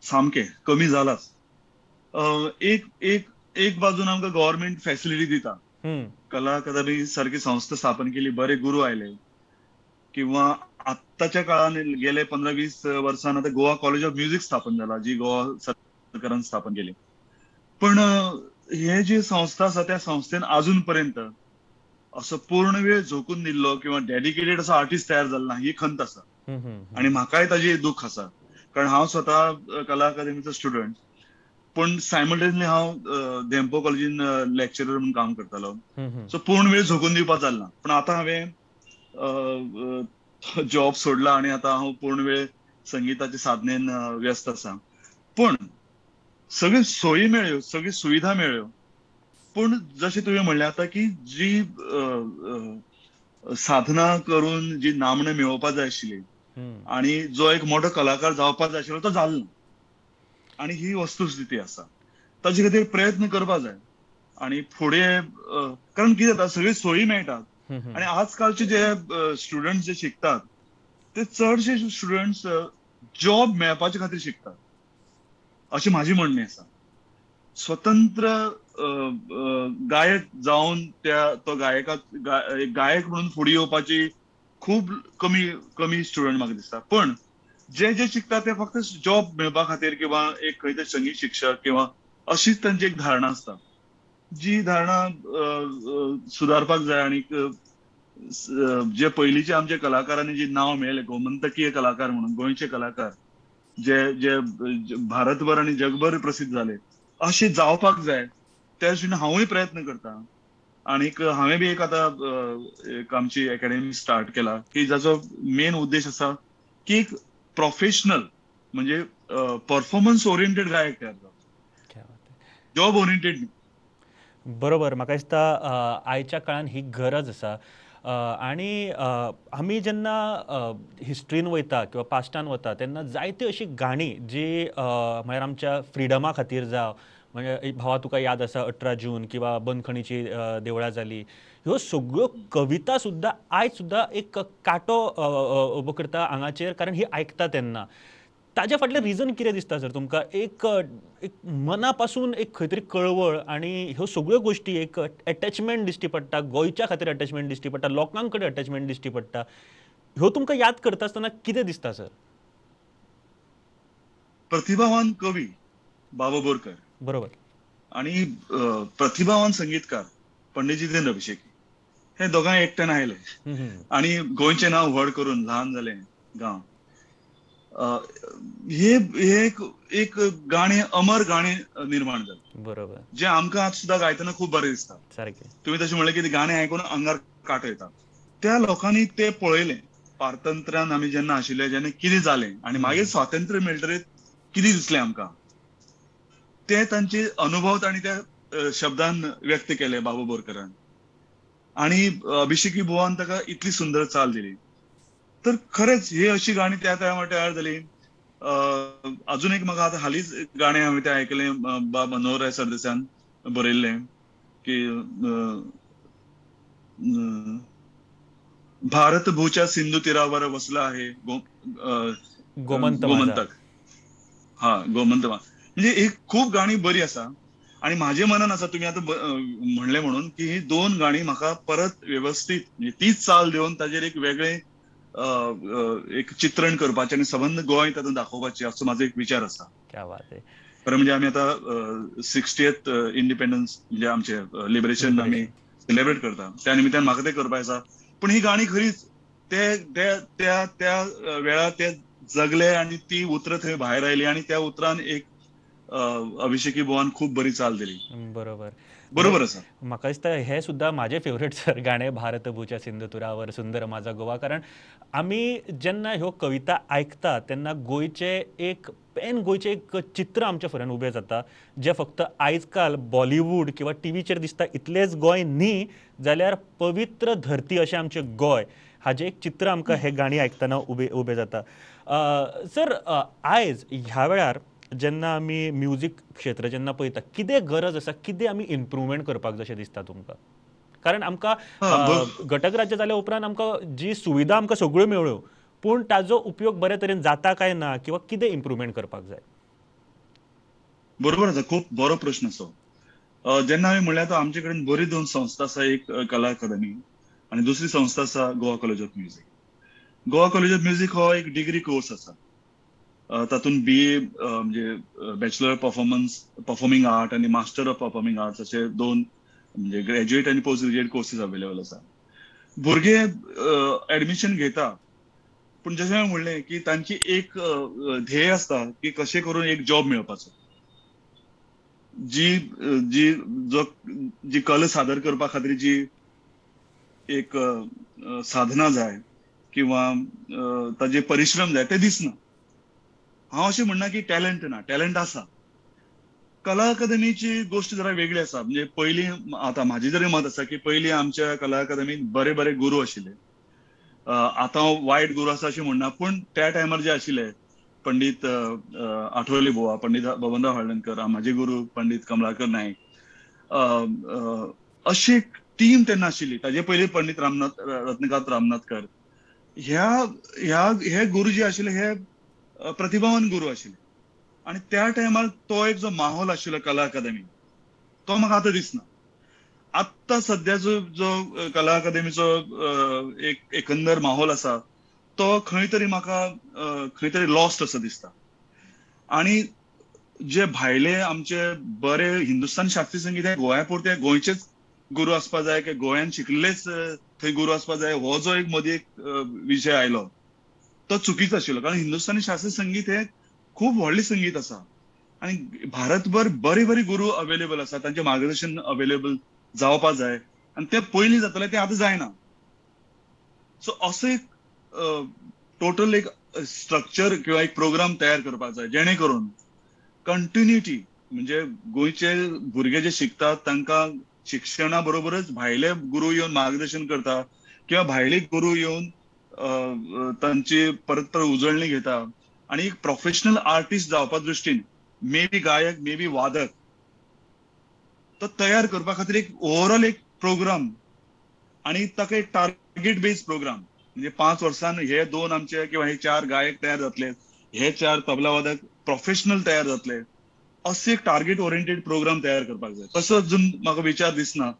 सामकें कमी जालाच. एक एक एक बाजून आमकां गव्हर्मेंट फॅसिलिटी दिता, कला अकादमी सारकी संस्था स्थापन केली, बरे गुरू आयले किंवा आत्ताच्या काळान गेले 15-20 वर्सान आतां गोवा कॉलेज ऑफ म्युझिक स्थापन जाला, जी गोवा सरकारान स्थापन केली. पण हे जी संस्था आसा त्या संस्थेन अजून पर्यंत असो पूर्ण वेळ झोकून दिल्लो किंवा डेडिकेटेड असो आर्टिस्ट तयार जालो ना, ही खंत आसा आनी म्हाकाय ताजी दुख्ख आसा. कारण हांव स्वता कला अकादमीचो स्टुडंट, पण सायमल्टेनियसली हांव धेंपो कॉलेजीन लेक्चरर म्हणून काम करतालो. सो पूर्ण वेळ झोकून दिवपाक जालें ना. पण आतां हांवें जॉब सोडला आनी आतां हांव पूर्ण वेळ संगीताच्या साधनेन व्यस्त आसा. पण सगळी सोयी मेळ्ळ्यो, सगळी सुविधा मेळ्ळ्यो, पूण जशें तुवें म्हणलें आतां की जी साधना करून जी नामणा मेळोवपा जाय आशिल्ली आनी जो एक मोठो कलाकार जावपाक जाय आशिल्लो तो जालो ना आनी ही वस्तुस्थिती आसा. ताजे खातीर प्रयत्न करपा जाय आनी फुडें, कारण कितें जाता, सगळी सोयी मेळटात आनी आजकालचे जे स्टुडंट्स जे शिकतात ते चडशे स्टुडंट्स जॉब मेळपाचे खातीर शिकतात अशें म्हाजें म्हणणें आसा. स्वतंत्र गायक जावन त्या तो गायक म्हणून फुडें येवपाची खूब कमी कमी स्टुडंट म्हाका दिसता. पण जे जे शिकतात ते फक्त जॉब मेळपा खातीर किंवा एक खंय तरी संगीत शिक्षक किंवा अशीच तांची एक धारणा आसता, जी धारणा सुदारपाक जाय. आनी जे पयलींचे आमचे कलाकारांनी जी नांव मेळ्ळें गोमंतकीय कलाकार म्हणून, गोंयचे कलाकार जे जे भारतभर आनी जगभर प्रसिद्ध जाले, अशें जावपाक जाय. त्या दृश्टीन हांवूय प्रयत्न करता आनीक हांवें बी एक आतां एक आमची एकेडमी स्टार्ट केला की जाचो मेन उद्देश आसा की एक प्रोफेशनल म्हणजे परफॉर्मन्स ओरिएंटेड गायक तयार जावचो, जॉब ओरिएंटेड न्ही. बरोबर, म्हाका दिसता आयच्या काळान ही गरज आसा. आनी आमी जेन्ना हिस्ट्रीन वयता किंवा पास्टान वता तेन्ना जायती अशी गाणी जी म्हळ्यार आमच्या फ्रिडमा खातीर जावं, म्हणजे भावा तुका याद आसा 18 जून किंवा बंदखणीची देवळां जाली, ह्यो सगळ्यो कविता सुद्दां आयज सुद्दां एक कांटो उबो करता आंगाचेर, कारण ही आयकता तेन्ना ताज्या फाटलें रिजन कितें दिसता सर तुमकां? एक एक मना पासून एक खंय तरी कळवळ आनी ह्यो सगळ्यो गोश्टी, एक एटॅचमेंट दिश्टी पडटा, गोंयच्या खातीर एटॅचमेंट दिश्टी पडटा, लोकां कडेन एटॅचमेंट दिश्टी पडटा. ह्यो तुमकां याद करता आसतना कितें दिसता सर? प्रतिभावान कवी बाबा बोरकर, बरोबर, आणि प्रतिभावान संगीतकार पंडित जितेंद्र अभिषेकी, हे दोगांय एकट्यान आयले आणि गोंयचें नांव व्हड करून ल्हान जालें गांव. हे एक गाणें, अमर गाणें निर्माण जालें, बरोबर, जें आमकां आज सुद्दां गायतना खूब बरें दिसता. सारकें तुमी तशें म्हणलें की गाणें आयकून आंगार कांटो येता. त्या लोकांनी तें पळयलें, पारतंत्र्यान आमी जेन्ना आशिल्ले जेन्ना कितें जालें आनी मागीर स्वातंत्र्य मेळटरीत कितें दिसलें आमकां, ते तांचे अनुभव तांणी त्या शब्दान व्यक्त केले बाबू बोरकरान, आनी अभिषेकी बुवान ताका इतली सुंदर चाल दिली. तर खरेंच ही अशी गाणी त्या टायमार तयार जाली. अजून एक म्हाका आतां हालींच गाणें हांवें तें आयकलें, बा मनोहरराय सरदेसायान बरयल्लें की भारत भूच्या सिंधू तीरावर वसला आहे गोमंतक. हा, गोमंत. म्हणजे एक खूब गाणी बरी आसा आणि माझे मनान आसा, तुमी आतां म्हणलें म्हणून की ही दोन गाणी म्हाका परत वेवस्थीत म्हणजे तीच चाल दिवन ताजेर एक वेगळें एक चित्रण करपाचें आनी सबंद गोंय तातूंत दाखोवपाचें असो म्हाजो एक विचार आसा. क्या बात आहे. खरें म्हणजे आमी आतां 60th independence म्हणजे आमचें लिबरेशन आमी सेलिब्रेट करता, त्या निमित्तान म्हाका तें करपाचें आसा. पूण ही गाणी खरीच ते त्या त्या वेळार ते जगले आनी ती उतरां थंय भायर आयली आनी त्या उतरान एक अभिषेकी बुवान खूब बरी चाल दिली. बरोबर, बरोबर आसा. म्हाका दिसता हे सुद्दां म्हाजें फेवरेट सर गाणें, भारत भूच्या सिंधुतुरावर सुंदर माझा गोवा. कारण आमी जेन्ना ह्यो कविता आयकता तेन्ना गोंयचें एक पेन, गोंयचें एक चित्र आमच्या फुड्यान उबें जाता, जें फक्त आयज काल बॉलिवूड किंवा टिवीचेर दिसता इतलेंच गोंय न्ही, जाल्यार पवित्र धरती अशें आमचें गोंय हाजें एक चित्र आमकां हें गाणी आयकतना उबें जाता. सर, आयज ह्या वेळार जेन्ना आमी म्युजीक क्षेत्र जेन्ना पळयता, कितें गरज आसा, कितें आमी इम्प्रूवमेंट करपाक जाय अशें दिसता तुमकां? कारण आमकां घटक राज्य जाल्या उपरांत आमकां जी सुविधा आमकां सगळ्यो मेळ्ळ्यो, पूण ताजो उपयोग बरे तरेन जाता काय ना, किंवा कितें इम्प्रूवमेंट करपाक जाय? बरोबर आसा, खूब बरो प्रश्न असो. जेन्ना हांवें म्हणल्यार आमचे कडेन बरी दोन संस्था आसा, एक कला अकादमी आनी दुसरी संस्था आसा Goa college of music. Goa college of music हो एक डिग्री कोर्स आसा, तातूंत बी ए म्हणजे बॅचलर परफॉर्मन्स परफॉर्मिंग आर्ट आनी मास्टर ऑफ परफॉर्मिंग आर्ट्स अशे दोन म्हणजे ग्रॅज्युएट आनी पोस्ट ग्रॅज्युएट कोर्सीस अवेलेबल आसा. भुरगे एडमिशन घेता, पूण जशें हांवें म्हणलें की तांची एक ध्येय आसता की कशें करून एक जॉब मेळपाचो, जी जी जो जी कला सादर करपा खातीर जी एक साधना जाय किंवा ताजे परिश्रम जाय ते दिसना. हांव अशें म्हणना की टॅलंट ना, टॅलंट आसा. कला अकादमीची गोश्ट जरा वेगळी आसा. म्हणजे पयलीं, आतां म्हाजें जरी मत आसा की पयलीं आमच्या कला अकादमीत बरे बरे गुरू आशिल्ले. आतां वायट गुरू आसा अशें म्हणना, पूण त्या टायमार जे आशिल्ले पंडित आठवले बुवा, पंडित बबनराव हळदणकर, म्हाजे गुरू पंडित कमलाकर नायक, अशी एक टीम तेन्ना आशिल्ली. ताजे पयलीं पंडित रामनाथ रत्नकांत रामनाथकर, ह्या ह्या हे गुरू जे आशिल्ले हे प्रतिभावान गुरू आशिल्ले. आनी त्या टायमार तो एक जो माहोल आशिल्लो कला अकादमी तो म्हाका आतां दिसना. आत्तां सद्या जो जो कला अकादमीचो एक एकंदर माहोल आसा तो खंय तरी म्हाका खंय तरी लॉस्ट असो दिसता. आनी जे भायले आमचे बरे हिंदुस्तानी शास्त्रीय संगीत हे गोंया पुरते गोंयचेच गुरू आसपा जाय की गोंयान शिकलेच थंय गुरू आसपा जाय, हो जो एक मदीं एक विशय आयलो तो चुकीचो आशिल्लो. कारण हिंदुस्तानी शास्त्रीय संगीत हे खूब व्हडलें संगीत आसा आनी भारतभर बरे बरे गुरू अवेलेबल आसा, तांचें मार्गदर्शन अवेलेबल जावपा जाय आनी तें पयलीं जातालें तें आतां जायना. सो असो एक टोटल एक स्ट्रक्चर किंवा एक प्रोग्राम तयार करपाक जाय जेणे करून कंटिन्युटी म्हणजे गोंयचे भुरगे जे शिकतात तांकां शिक्षणा बरोबरच भायले गुरू येवन मार्गदर्शन करता किंवा भायले गुरू येवन तांची परत परत उजळणी घेता आनी एक प्रोफेशनल आर्टिस्ट जावपा दृश्टीन मे बी गायक मे बी वादक तो तयार करपा खातीर एक ओवरऑल एक प्रोग्राम आनी ताका एक टार्गेट बेस्ड प्रोग्राम म्हणजे 5 वर्सान हे 2 आमचे किंवा हे 4 गायक तयार जातले हे 4 तबला वादक प्रोफेशनल तयार जातले, असे एक टार्गेट ओरिएंटेड प्रोग्राम तयार करपाक जाय. तसो अजून म्हाका विचार दिसना.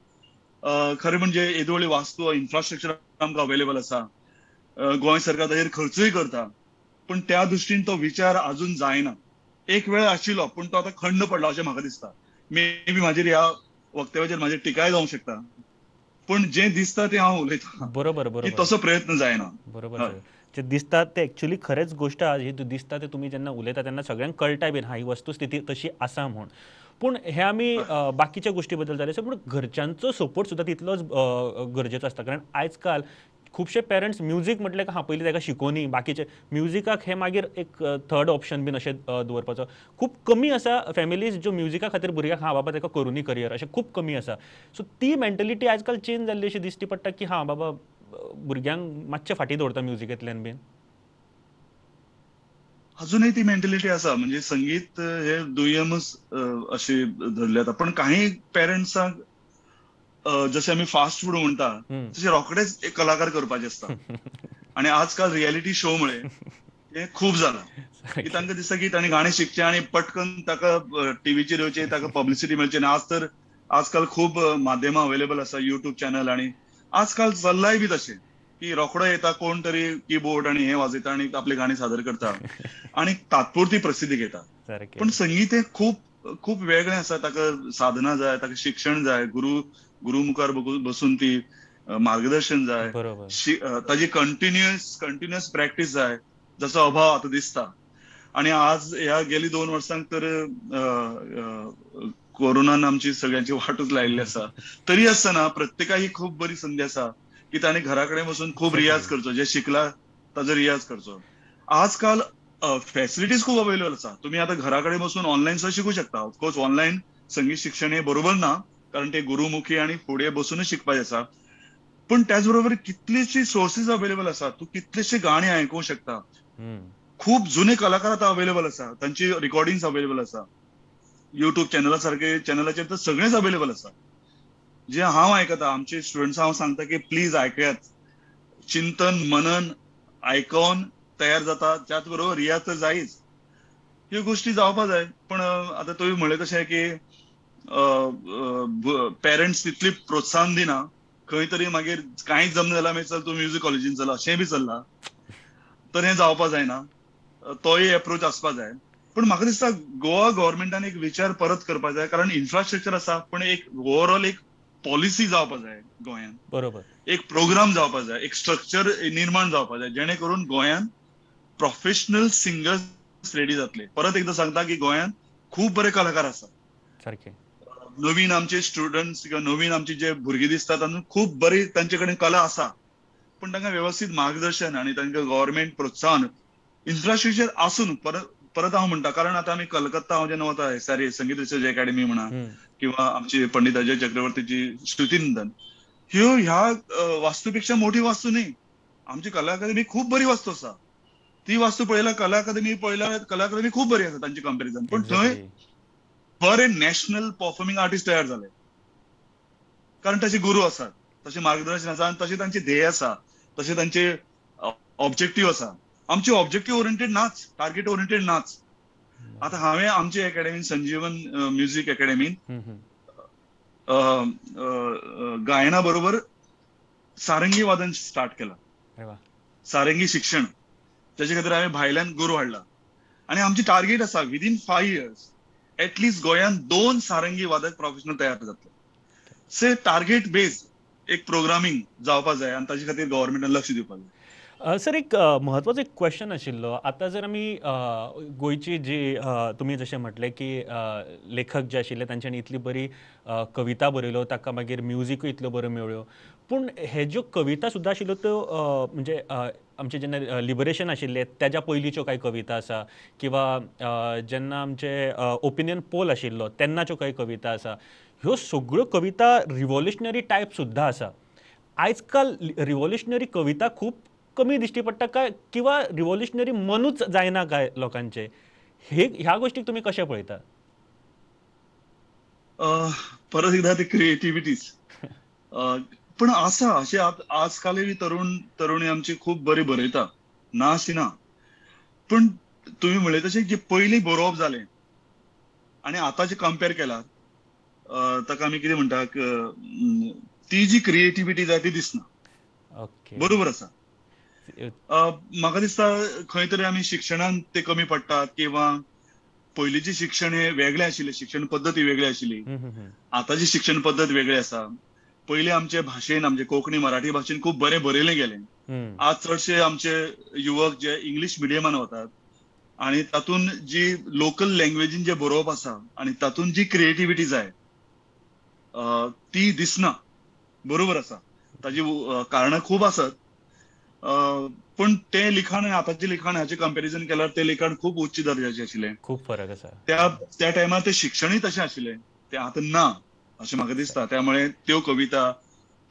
खरें म्हणजे येदी व्हडली वास्तू इन्फ्रास्ट्रक्चर आमकां अवेलेबल आसा, गोंय सरकार ताजेर खर्चूय करता, पण त्या दृश्टीन तो विचार अजून जायना. एक वेळ आशिल्लो पूण तो आतां खंड पडला अशें म्हाका दिसता. मे बी म्हाजेर ह्या वक्तव्याचेर म्हाजेर टिकाय जावंक शकता, पूण जें दिसता तें हांव उलयतां. बरोबर बरोबर, तसो प्रयत्न जायना. बरोबर, जे दिसता ते एक्चुअली खरेंच गोश्ट ही दिसता ते तुमी जेन्ना उलयता तेन्ना सगळ्यांक कळटा बीन हा ही वस्तुस्थिती तशी आसा म्हूण. पूण हे आमी बाकीच्या गोश्टी बद्दल जाले, पूण घरच्यांचो सपोर्ट सुद्दां तितलोच गरजेचो आसता. कारण आयज काल खुबशे पेरंट्स म्युजीक म्हटलें काय हां पयलीं ताका शिकोवनी, बाकीचे म्युजिकाक हे मागीर एक थर्ड ऑप्शन बीन अशें दवरपाचो. खूब कमी आसा फॅमिलीज ज्यो म्युजिका खातीर भुरग्याक हां बाबा ताका करुनी करियर अशें खूब कमी आसा. सो ती मेंटलिटी आयज काल चेंज जाल्ली अशी दिश्टी पडटा की हां बाबा भुरग्यांक मातशें फाटीं दवरता म्युजिकेंतल्यान बीन. अजूनही ती मेंटलिटी आसा, म्हणजे संगीत हे दुय्यमच अशें धरलें जाता. पण काही पेरंट्सांक जशें आमी फास्ट फूड म्हणटा तशें रोखडेच एक कलाकार करपाचे आसता. आनी आजकाल रियलिटी शो मुळे हे खूब जालां की तांकां दिसता की तांणी गाणें शिकचें आनी पटकन ताका टिवीचेर येवचें, ताका पब्लिसिटी मेळची. आनी आज तर आजकाल खूब माध्यमां अवेलेबल आसा, युट्यूब चॅनल, आनी आजकाल चल्लाय बी तशें की रोखडो येता कोण तरी कीबोर्ड आनी हे वाजयता आनी आपलें गाणें सादर करता आनी तात्पुरती प्रसिद्धी घेता. पण संगीत हें खूब खूब वेगळें आसा, ताका साधना जाय, ताका शिक्षण जाय, गुरु मुखार बसून ती मार्गदर्शन जाय, ताजी कंटिन्युअस प्रॅक्टीस जाय, जाचो अभाव आतां दिसता. आनी आज ह्या गेली 2 वर्सांक तर कोरोनान आमची सगळ्यांची वाटूच लायिल्ली आसा. तरी आसतना प्रत्येकाक ही खूब बरी संदी आसा की ताणें घरा कडेन बसून खूब रियाज करचो, जे शिकला ताजो रियाज करचो. आजकाल फॅसिलिटीज खूब अवेलेबल आसा, तुमी आतां घरा कडेन बसून ऑनलायन सुद्दां शिकूं शकता. ऑफकोर्स ऑनलायन संगीत शिक्षण हे बरोबर ना, कारण ते गुरुमुखी आनी फुडें बसूनच शिकपाचें आसा. पण त्याच बरोबर कितलेशे सोर्सीस अवेलेबल आसा, तूं कितलेशे गाणे आयकूंक शकता. खूब जुने कलाकार आतां अवेलेबल आसा, तांची रिकॉर्डिंग्स अवेलेबल आसा, युट्यूब चॅनला सारके चॅनलाचेर तर सगळेंच अवेलेबल आसा. जे हांव आयकता आमचे स्टुडंट्स हांव सांगता की प्लीज आयकयात, चिंतन मनन आयकोन तयार जाता, त्याच बरोबर रियाज तर जायच, ह्यो गोश्टी जावपा जाय. पण आतां तुवें म्हणलें तशें की पेरंट्स तितली प्रोत्साहन दिना, खंय तरी मागीर कांयच जमना जाल्यार मागीर चल तूं म्युजीक कॉलेजीन चल अशेंय बी चल्लां, तर हें जावपा जायना, तोय एप्रोच आसपा जाय. पण म्हाका दिसता गोवा गव्हर्मेंटान एक विचार परत करपा जाय, कारण इन्फ्रास्ट्रक्चर आसा पण एक ओवरऑल एक पॉलिसी जावपा जाय गोंयांत, बरोबर, एक प्रोग्राम जावपा जाय, एक स्ट्रक्चर निर्माण जावपा जाय, जेणे करून गोंयांत प्रोफेशनल सिंगर्स रेडी जातले. परत एकदां सांगता की गोंयांत खूब बरे कलाकार आसात, सारके नवीन आमचे स्टुडंट्स किंवा नवीन आमचे जे भुरगे दिसतात तांकां खूब बरी तांचे कडेन कला आसा, पण तांकां वेवस्थीत मार्गदर्शन आनी तांकां गव्हर्मेंट प्रोत्साहन इन्फ्रास्ट्रक्चर आसून परत हांव म्हणटा, कारण आतां आमी कलकत्ता हांव जेन्ना वता एसआरए संगीत रिसर्च एकेडमी म्हणा किंवा आमची पंडित अजय चक्रवर्तीची श्रुतीनंदन, ह्यो ह्या वास्तूपेक्षा मोठी वास्तू न्ही. आमची कला अकादमी खूब बरी वास्तू आसा, ती वास्तू पळयल्यार कला अकादमी पळयल्यार कला अकादमी खूब बरी आसा तांची कंपेरिजन, पण थंय बरे नॅशनल परफॉर्मिंग आर्टिस्ट तयार जाले, कारण तशे गुरू आसात, तशें मार्गदर्शन आसा, आनी तशें तांचे ध्येय आसा, तशें तांचे ऑब्जेक्टीव आसा. आमचे ऑब्जेक्टीव ओरिएंटेड नाच, टार्गेट ओरिएंटेड नाच. आतां हांवें आमचे एकेडमीन संजीवन म्युजीक एकेडमीन गायना बरोबर सारंगी वादन स्टार्ट केलां, सारंगी शिक्षण, ताचे खातीर हांवें भायल्यान गुरू हाडला. आनी आमची टार्गेट आसा विदीन 5 इयर्स एटलिस्ट गोंयांत 2 सारंगी वादक प्रोफेशनल तयार जातले. से टार्गेट बेज एक प्रोग्रामींग जावपा जाय आनी ताचे खातीर गव्हर्मेंटान लक्ष दिवपाक जाय. सर एक म्हत्वाचो एक क्वेश्चन आशिल्लो, आतां जर आमी गोंयची जी तुमी जशें म्हटलें की लेखक जे आशिल्ले तांच्यांनी इतली बरी कविता बरयल्यो, ताका मागीर म्युजिकूय इतल्यो बऱ्यो मेळ्ळ्यो, पूण हे ज्यो कविता सुद्दां आशिल्ल्यो त्यो म्हणजे आमचें जेन्ना लिबरेशन आशिल्लें तेज्या पयलींच्यो कांय कविता आसा, किंवा जेन्ना आमचे ओपिनियन पोल आशिल्लो तेन्नाच्यो कांय कविता आसा, ह्यो सगळ्यो कविता रिवॉल्युशनरी टायप सुद्दां आसा. आयज काल रिवॉल्युशनरी कविता खूब कमी दिश्टी पडटा काय, किंवा रिवॉल्युशनरी मनूच जायना काय लोकांचे, हे ह्या गोष्टीक तुमी कशें पळयता? परत एकदा ते क्रिएटिविटीज पण आसा अशें आजकालय तरुण तरुणी आमची खूब बरी बरयता, ना अशी ना, पण तुमी म्हणलें तशें जे पयलीं बरोवप जालें आनी आतां जे कंपेर केला ताका आमी कितें म्हणटा, ती जी क्रिएटिविटी जाय ती दिसना. बरोबर आसा. म्हाका दिसता खंय तरी आमी शिक्षणान ते कमी पडटात किंवा पयलींचें शिक्षण हें वेगळें आशिल्लें, शिक्षण पद्दत वेगळी आशिल्ली, आतांची शिक्षण पद्दत वेगळी आसा. पयलीं आमचे भाशेन, आमचे कोंकणी मराठी भाशेन खूब बरें बरयलें गेलें. आज चडशे आमचे युवक जे इंग्लीश मिडियमान वतात आनी तातूंत जी लोकल लँग्वेजीन जे बरोवप आसा आनी तातूंत जी क्रिएटिविटी जाय ती दिसना. बरोबर आसा, ताजी कारणां खूब आसत, पूण तें लिखाण आनी आतांचें लिखाण हाचें कंपेरिजन केल्यार तें लिखाण खूब उच्च दर्जाचें आशिल्लें. खूब फरक आसा. त्या त्या टायमार तें शिक्षणूय तशें आशिल्लें, तें आतां ना अशें म्हाका दिसता. त्यामुळे त्यो कविता,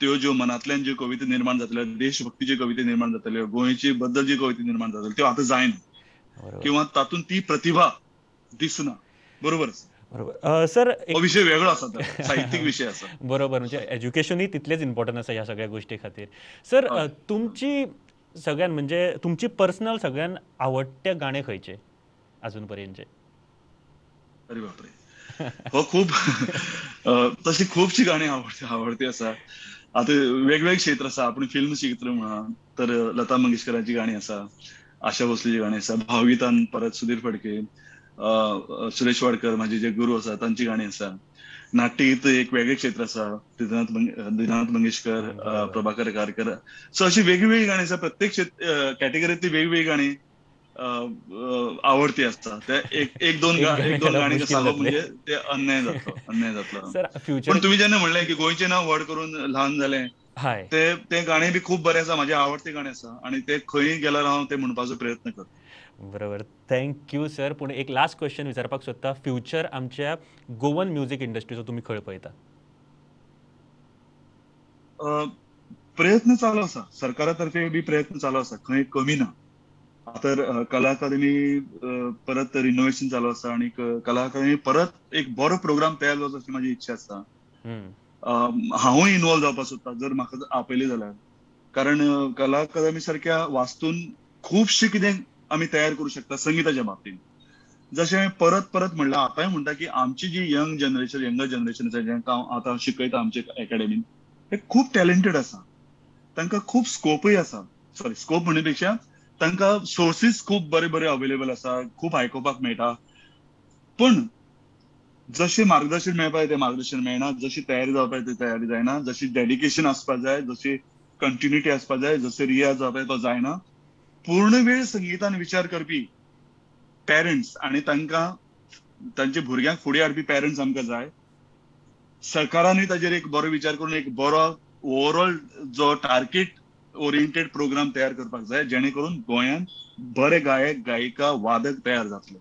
त्यो ज्यो मनांतल्यान ज्यो कविता निर्माण जातल्यो, देशभक्तीच्यो कविता निर्माण जातल्यो, गोंयचे बद्दल ज्यो कविता निर्माण जातल्यो त्यो आतां जायना किंवा तातूंत ती प्रतिभा दिसना. बरोबर आसा. बरोबर सर, हो विशय वेगळो आसा, साहित्यीक विशय आसा. बरोबर, म्हणजे एज्युकेशनूय तितलेंच इम्पॉर्टंट आसा ह्या सगळ्या गोश्टी खातीर. सर, तुमची सगळ्यान म्हणजे तुमची पर्सनल सगळ्यान आवडटे गाणें खंयचें अजून पर्यंतचें? अरे बापरे, हो खूब तशी खुबशी गाणी आवडती आसा. आतां वेगवेगळे क्षेत्र आसा, आपण फिल्म क्षेत्र म्हणा तर लता मंगेशकरांची गाणी आसा, आशा भोसलेची गाणी आसा, भावगीतान परत सुधीर फडके, सुरेश वाडकर माझे जे गुरु आसा तांची गाणी आसा. नाट्यगीत एक वेगळे क्षेत्र आसा, दिनाथ मंगेशकर, प्रभाकर कारकर. सो अशी वेगवेगळी गाणी आसा. प्रत्येक कॅटेगरीतली वेगवेगळी गाणी आवडती आसता. ते एक दोन गाणी सांगप म्हणजे ते अन्याय जातलो, अन्याय जातलो. पण तुम्ही जेन्ना म्हणलें की गोंयचें नांव व्हड करून ल्हान जालें, ते गाणें बी खूब बरें आसा, म्हाजें आवडतें गाणें आसा आनी ते खंय गेल्यार हांव ते म्हणपाचो प्रयत्न करता. बरोबर, thank you sir. पूण एक लास्ट क्वेश्चन विचारपाक सोदता, फ्युचर आमच्या गोवन म्युझिक इंडस्ट्रीचो तुमी खंय पळयता? प्रयत्न चालू आसा, सरकारा तर्फे बी प्रयत्न चालू आसा, खंय कमी ना. आतां कला अकादमी परत रिनोव्हेशन चालू आसा आनी कला अकादमी परत एक बरो प्रोग्राम तयार जावचो अशी म्हाजी इच्छा आसा. हांवूय इन्वॉल्व जावपाक सोदता जर म्हाका आपयलें जाल्यार, कारण कला अकादमी सारक्या वास्तून खुबशें कितें आमी तयार करूं शकता संगीताच्या बाबतींत. जशें हांवें परत परत म्हणलां, आतांय म्हणटा की आमची जी यंग जनरेशन, यंगर जनरेशन आसा, जांकां हांव आतां शिकयता आमचे एकाडेमीन, हे खूब टॅलेंटेड आसा, तांकां खूब स्कोपूय आसा. सॉरी, स्कोप म्हणणे पेक्षा तांकां सोर्सीस खूब बरे बरे अवेलेबल आसा, खूब आयकुपाक मेळटा. पूण जशें मार्गदर्शन मेळपाक जाय तें मार्गदर्शन मेळना, जशी तयारी जावपाक जाय ती तयारी जायना, जशी डेडिकेशन आसपाक जाय, जशी कंटिन्युटी आसपाक जाय, जशें रियाज जावपाक जाय तो जायना. पूर्ण वेळ संगीतान विचार करपी पेरंट्स आनी तांकां तांच्या भुरग्यांक फुडें हाडपी पेरंट्स आमकां जाय. सरकारानूय ताजेर एक बरो विचार करून एक बरो ओवरऑल जो टार्गेट ओरिएंटेड प्रोग्राम तयार करपाक जाय, जेणे करून गोंयांत बरे गायक, गायिका, वादक तयार जातले.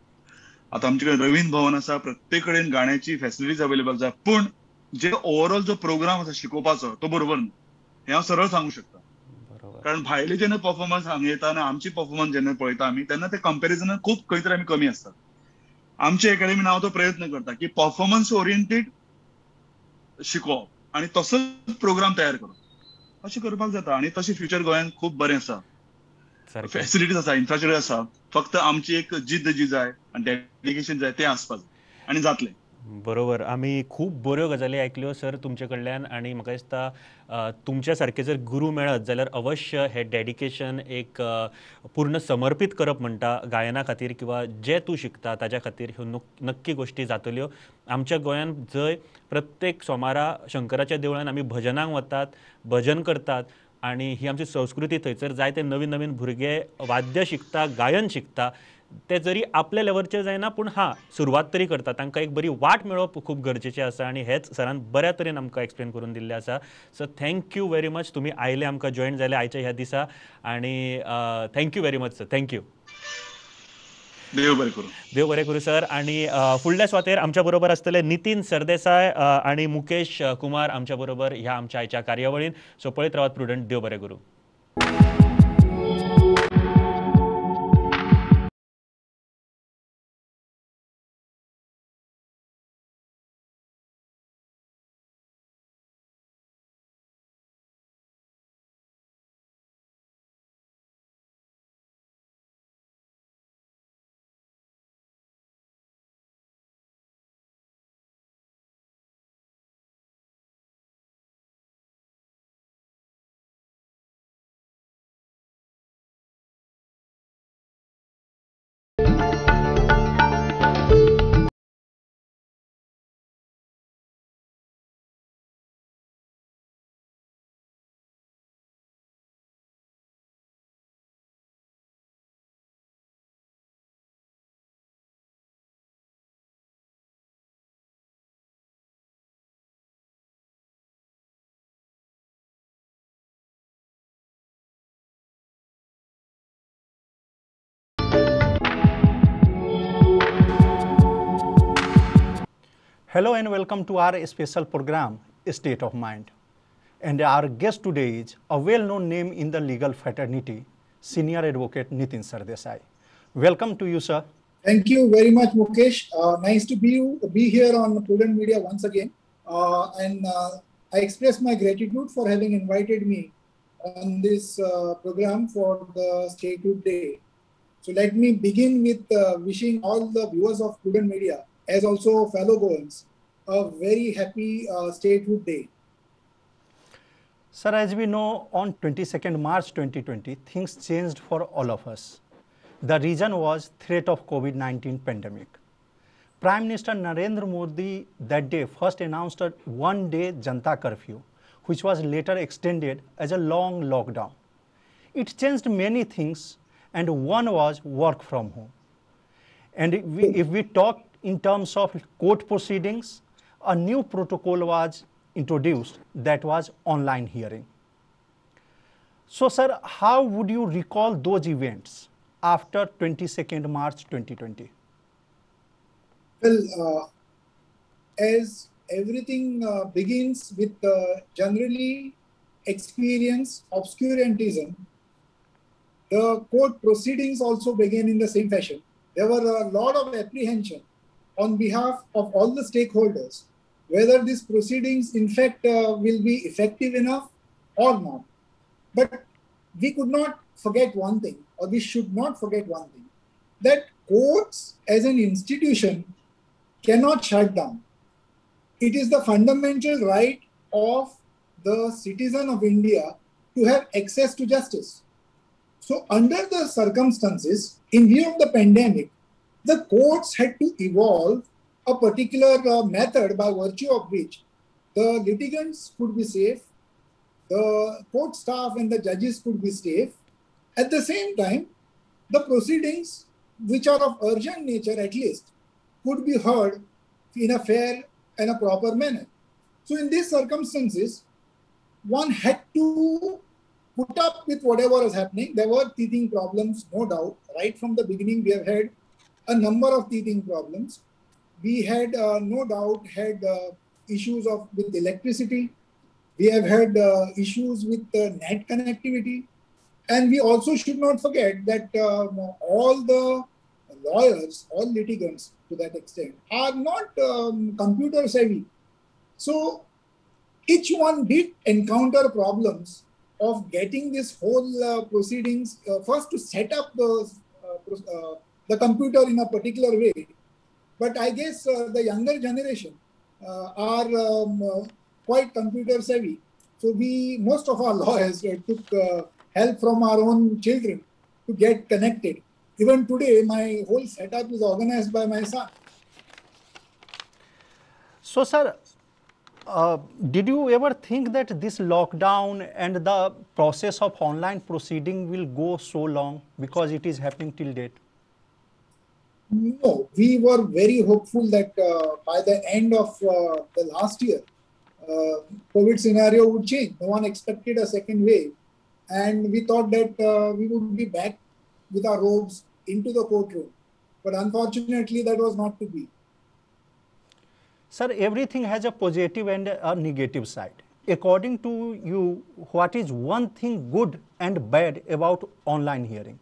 आतां आमचे कडेन रवींद्र भवन आसा, प्रत्येक कडेन गाण्याची फॅसिलिटीज अवेलेबल आसा, पूण जे ओवरऑल जो प्रोग्राम आसा शिकोवपाचो तो बरोबर न्हू, हें हांव सरळ सांगू शकता. कारण भायले जेन्ना परफॉर्मन्स हांगा येता आनी आमची परफॉर्मन्स जेन्ना पळयता आमी, तेन्ना ते कंपेरिजनान खूब खंय तरी आमी कमी आसतात. आमचे एकाडेमीन हांव तो प्रयत्न करता की परफॉर्मन्स ओरिएंटेड शिकोवप आनी तसोच प्रोग्राम तयार करप, अशें करपाक जाता. आनी तशें फ्युचर गोंयांत खूब बरें आसा, फॅसिलिटीज आसा, इन्फ्रास्ट्रक्चर आसा, फक्त आमची एक जिद्द जी जाय आनी डेडिकेशन जाय तें आसपाक जाय आनी जातलें. बरोबर, आमी खूब बऱ्यो गजाली आयकल्यो सर तुमचे कडल्यान आनी म्हाका दिसता तुमच्या सारके जर गुरू मेळत जाल्यार अवश्य हें डेडिकेशन एक पूर्ण समर्पीत करप म्हणटा गायना खातीर किंवा जें तूं शिकता ताज्या खातीर ह्यो नक्की गोश्टी जातल्यो. आमच्या गोंयांत जंय प्रत्येक सोमारा शंकराच्या देवळान आमी भजनांक वतात, भजन करतात आनी ही आमची संस्कृती, थंयसर जायते नवीन नवीन भुरगे वाद्य शिकता, गायन शिकता, ते जरी आपल्या लेवलचेर जायना पूण हां सुरवात तरी करता, तांकां एक बरी वाट मेळप खूब गरजेचें आसा आनी हेच सरान बऱ्या तरेन आमकां एक्सप्लेन करून दिल्लें आसा. Sir thank you very much, तुमी आयले आमकां जॉयन जाले आयच्या ह्या दिसा आनी thank you very much sir. Thank you. देव बरें करूं. देव बरें करूं सर. आनी फुडल्या सुवातेर आमच्या बरोबर आसतले नितीन सरदेसाय आनी मुकेश कुमार आमच्या बरोबर ह्या आमच्या आयच्या कार्यावळीन. सो पळयत रावात प्रुडंट. देव बरें करूं. Hello and welcome to our special program, State of Mind. And our guest today is a well-known name in the legal fraternity, Senior Advocate Nitin Sardessai. Welcome to you, sir. Thank you very much, Mukesh. Nice to be here on Prudent Media once again. And I express my gratitude for having invited me on this program for the Statehood Day. So let me begin with wishing all the viewers of Prudent Media, as also fellow Goans, a very happy Statehood Day. Sir, as we know, on 22nd March 2020, things changed for all of us. The reason was threat of COVID-19 pandemic. Prime Minister Narendra Modi that day first announced a one-day Janta curfew, which was later extended as a long lockdown. It changed many things, and one was work from home. And if we talk in terms of court proceedings, a new protocol was introduced, that was online hearing. So, sir, how would you recall those events after 22nd March 2020? Well, as everything begins with generally experience obscurantism, the court proceedings also began in the same fashion. There were a lot of apprehension on behalf of all the stakeholders, whether these proceedings in fact will be effective enough or not. But we could not forget one thing, or we should not forget one thing, that courts as an institution cannot shut down. It is the fundamental right of the citizen of India to have access to justice. So under the circumstances, in view of the pandemic, the courts had to evolve a particular method by virtue of which the litigants could be safe, the court staff and the judges could be safe. At the same time, the proceedings, which are of urgent nature at least, could be heard in a fair and a proper manner. So in these circumstances, one had to put up with whatever was happening. There were teething problems, no doubt. Right from the beginning, we have had a number of teething problems. We had no doubt had issues with electricity. We have had issues with net connectivity. And we also should not forget that all the lawyers, all litigants to that extent, are not computer savvy. So each one did encounter problems of getting this whole proceedings, first to set up the computer in a particular way. But I guess the younger generation are quite computer savvy. So most of our lawyers took help from our own children to get connected. Even today, my whole setup is organized by my son. So, sir, did you ever think that this lockdown and the process of online proceeding will go so long, because it is happening till date? No, we were very hopeful that by the end of the last year, COVID scenario would change. No one expected a second wave. And we thought that we would be back with our robes into the courtroom. But unfortunately, that was not to be. Sir, everything has a positive and a negative side. According to you, what is one thing good and bad about online hearing?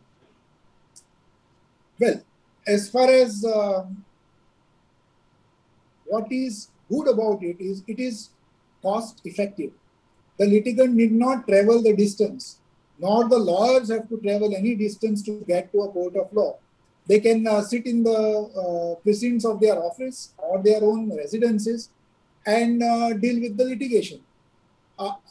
Well, as far as what is good about it is cost effective. The litigant need not travel the distance, nor the lawyers have to travel any distance to get to a court of law. They can sit in the precincts of their office or their own residences and deal with the litigation.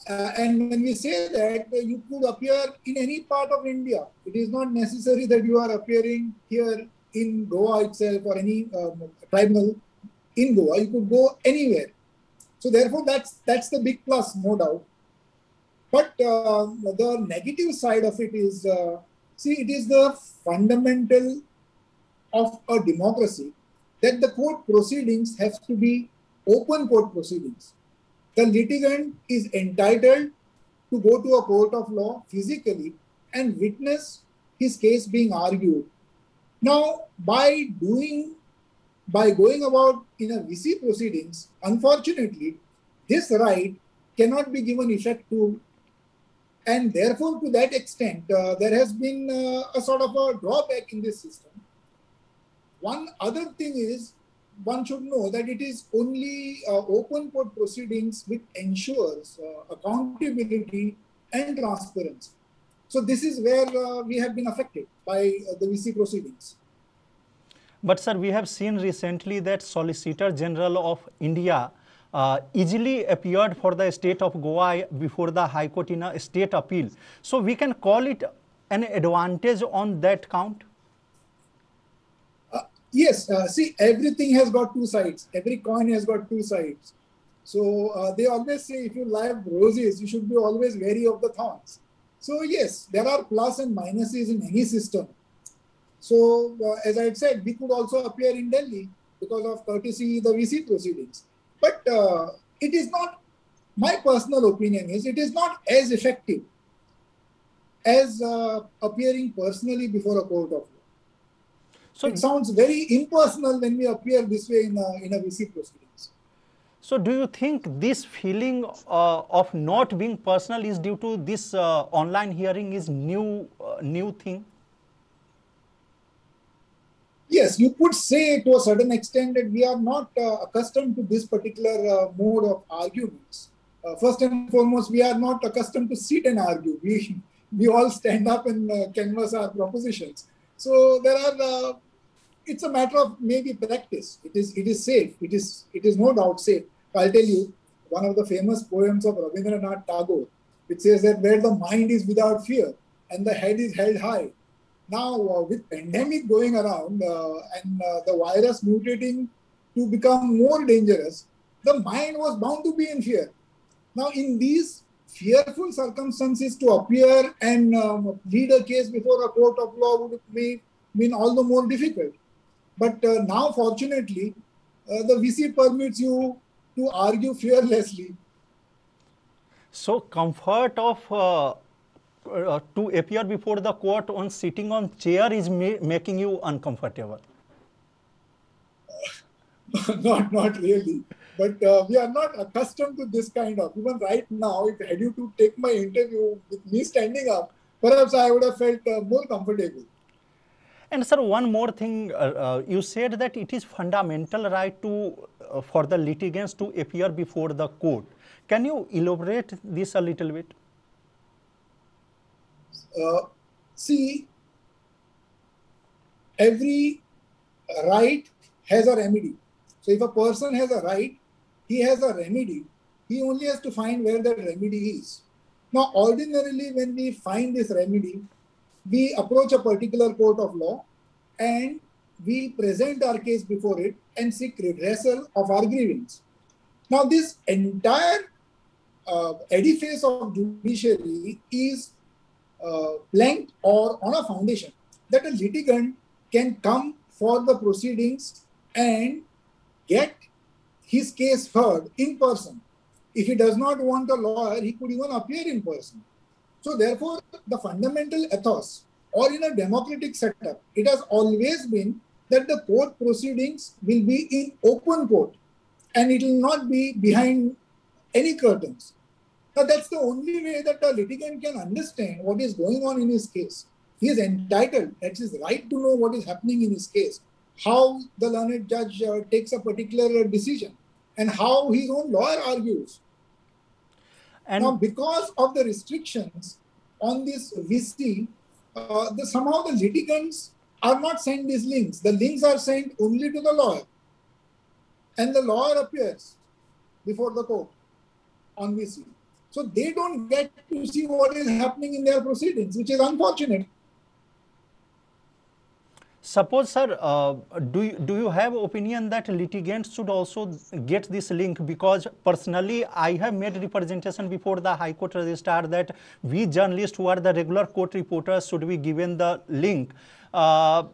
And when we say that, you could appear in any part of India. It is not necessary that you are appearing here in Goa itself or any tribunal in Goa. You could go anywhere. So therefore, that's the big plus, no doubt. But the negative side of it is, see, it is the fundamental of a democracy that the court proceedings have to be open court proceedings. The litigant is entitled to go to a court of law physically and witness his case being argued. Now, by doing By going about in a VC proceedings, unfortunately, this right cannot be given effect to, and therefore, to that extent, there has been a sort of a drawback in this system. One other thing is, one should know that it is only open court proceedings which ensures accountability and transparency. So this is where we have been affected by the VC proceedings. But sir, we have seen recently that Solicitor General of India easily appeared for the state of Goa before the High Court in a state appeal. So we can call it an advantage on that count? Yes. See, everything has got two sides. Every coin has got two sides. So they always say if you like roses, you should be always wary of the thorns. So yes, there are plus and minuses in any system. So as I had said, we could also appear in Delhi because of courtesy the VC proceedings. But it is not, my personal opinion is, it is not as effective as appearing personally before a court of law. So it sounds very impersonal when we appear this way in a VC proceedings. So do you think this feeling of not being personal is due to this online hearing is new thing? Yes, you could say to a certain extent that we are not accustomed to this particular mode of arguments. First and foremost, we are not accustomed to sit and argue. We all stand up and canvass our propositions. So there are, it's a matter of maybe practice. It is safe. It is no doubt safe. I'll tell you one of the famous poems of Rabindranath Tagore, which says that where the mind is without fear and the head is held high. Now, with pandemic going around and the virus mutating to become more dangerous, the mind was bound to be in fear. Now, in these fearful circumstances, to appear and lead a case before a court of law would be mean all the more difficult. But now, fortunately, the VC permits you to argue fearlessly. So, comfort of to appear before the court on sitting on chair is making you uncomfortable. Not really. But we are not accustomed to this kind of, even right now, if had you to take my interview with me standing up, perhaps I would have felt more comfortable. And sir, one more thing, you said that it is fundamental right to for the litigants to appear before the court. Can you elaborate this a little bit? See, every right has a remedy. So if a person has a right, he has a remedy. He only has to find where that remedy is. Now, ordinarily, when we find this remedy, we approach a particular court of law and we present our case before it and seek redressal of our grievance. Now, this entire edifice of judiciary is planked or on a foundation that a litigant can come for the proceedings and get his case heard in person. If he does not want a lawyer, he could even appear in person. So therefore, the fundamental ethos, or in a democratic setup, it has always been that the court proceedings will be in open court and it will not be behind any curtains. Now, that's the only way that a litigant can understand what is going on in his case. He is entitled, that's his right to know what is happening in his case, how the learned judge takes a particular decision, and how his own lawyer argues. And now, because of the restrictions on this VC, somehow the litigants are not sent these links. The links are sent only to the lawyer. And the lawyer appears before the court on VC. So they don't get to see what is happening in their proceedings, which is unfortunate. Suppose, sir, do you have opinion that litigants should also get this link? Because personally, I have made representation before the High Court Registrar that we journalists who are the regular court reporters should be given the link. I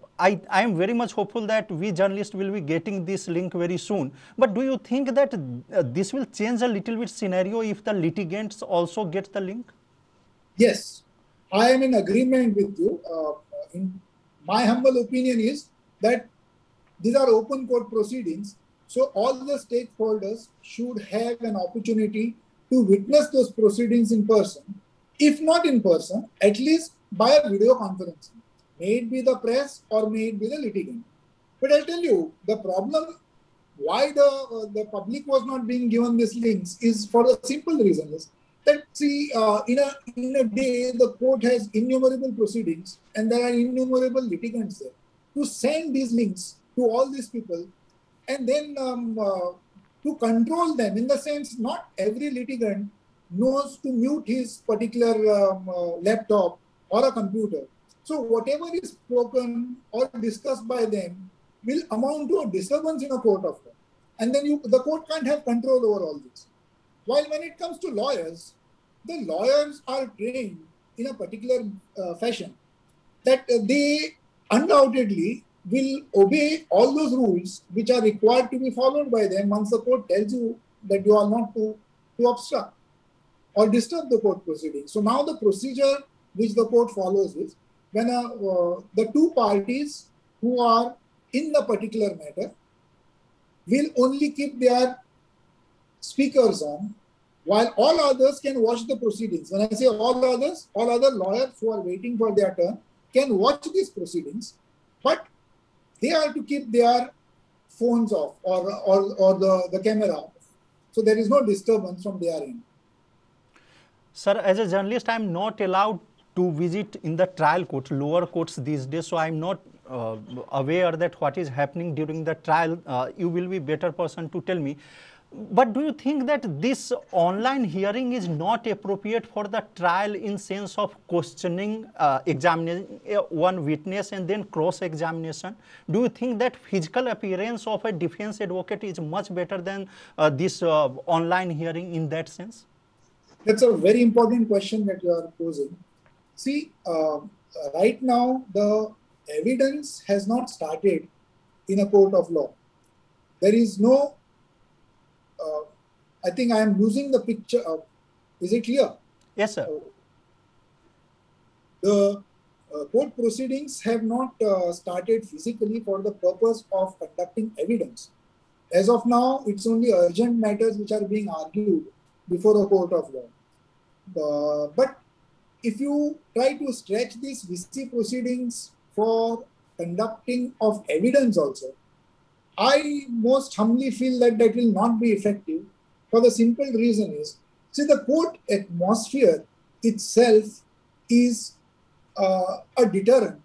am very much hopeful that we journalists will be getting this link very soon. But do you think that this will change a little bit scenario if the litigants also get the link? Yes, I am in agreement with you. In my humble opinion is that These are open court proceedings. So all the stakeholders should have an opportunity to witness those proceedings in person. If not in person, at least by a video conferencing. May it be the press or may it be the litigant. But I'll tell you, the problem why the public was not being given these links is for the simple reason is that, see, in a day, the court has innumerable proceedings and there are innumerable litigants there. To send these links to all these people and then to control them, in the sense not every litigant knows to mute his particular laptop or a computer. So whatever is spoken or discussed by them will amount to a disturbance in a court of law. And then the court can't have control over all this. While when it comes to lawyers, the lawyers are trained in a particular fashion that they undoubtedly will obey all those rules which are required to be followed by them once the court tells you that you are not to obstruct or disturb the court proceedings. So now the procedure which the court follows is when the two parties who are in the particular matter will only keep their speakers on while all others can watch the proceedings. When I say all others, all other lawyers who are waiting for their turn can watch these proceedings, but they are to keep their phones off or the camera off. So there is no disturbance from their end. Sir, as a journalist, I am not allowed to visit in the trial court, lower courts these days, so I am not aware that what is happening during the trial. You will be better person to tell me. But do you think that this online hearing is not appropriate for the trial in sense of questioning, examining one witness and then cross-examination? Do you think that physical appearance of a defense advocate is much better than this online hearing in that sense? That's a very important question that you are posing. See, right now, the evidence has not started in a court of law. There is no, I think I am losing the picture. Is it clear? Yes, sir. The court proceedings have not started physically for the purpose of conducting evidence. As of now, it's only urgent matters which are being argued before a court of law. But if you try to stretch these VC proceedings for conducting of evidence also, I most humbly feel that that will not be effective for the simple reason is, see, the court atmosphere itself is a deterrent.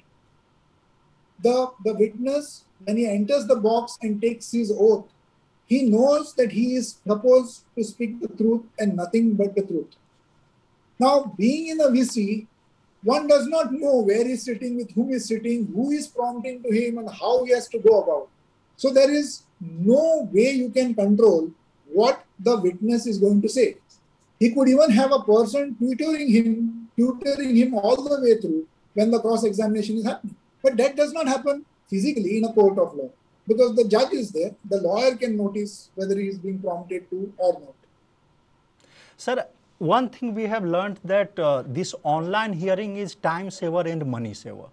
The witness, when he enters the box and takes his oath, he knows that he is supposed to speak the truth and nothing but the truth. Now, being in a VC, one does not know where he's sitting, with whom he's sitting, who is prompting to him, and how he has to go about. So there is no way you can control what the witness is going to say. He could even have a person tutoring him all the way through when the cross-examination is happening. But that does not happen physically in a court of law, because the judge is there, the lawyer can notice whether he is being prompted to or not. Sir, one thing we have learned that this online hearing is time saver and money saver.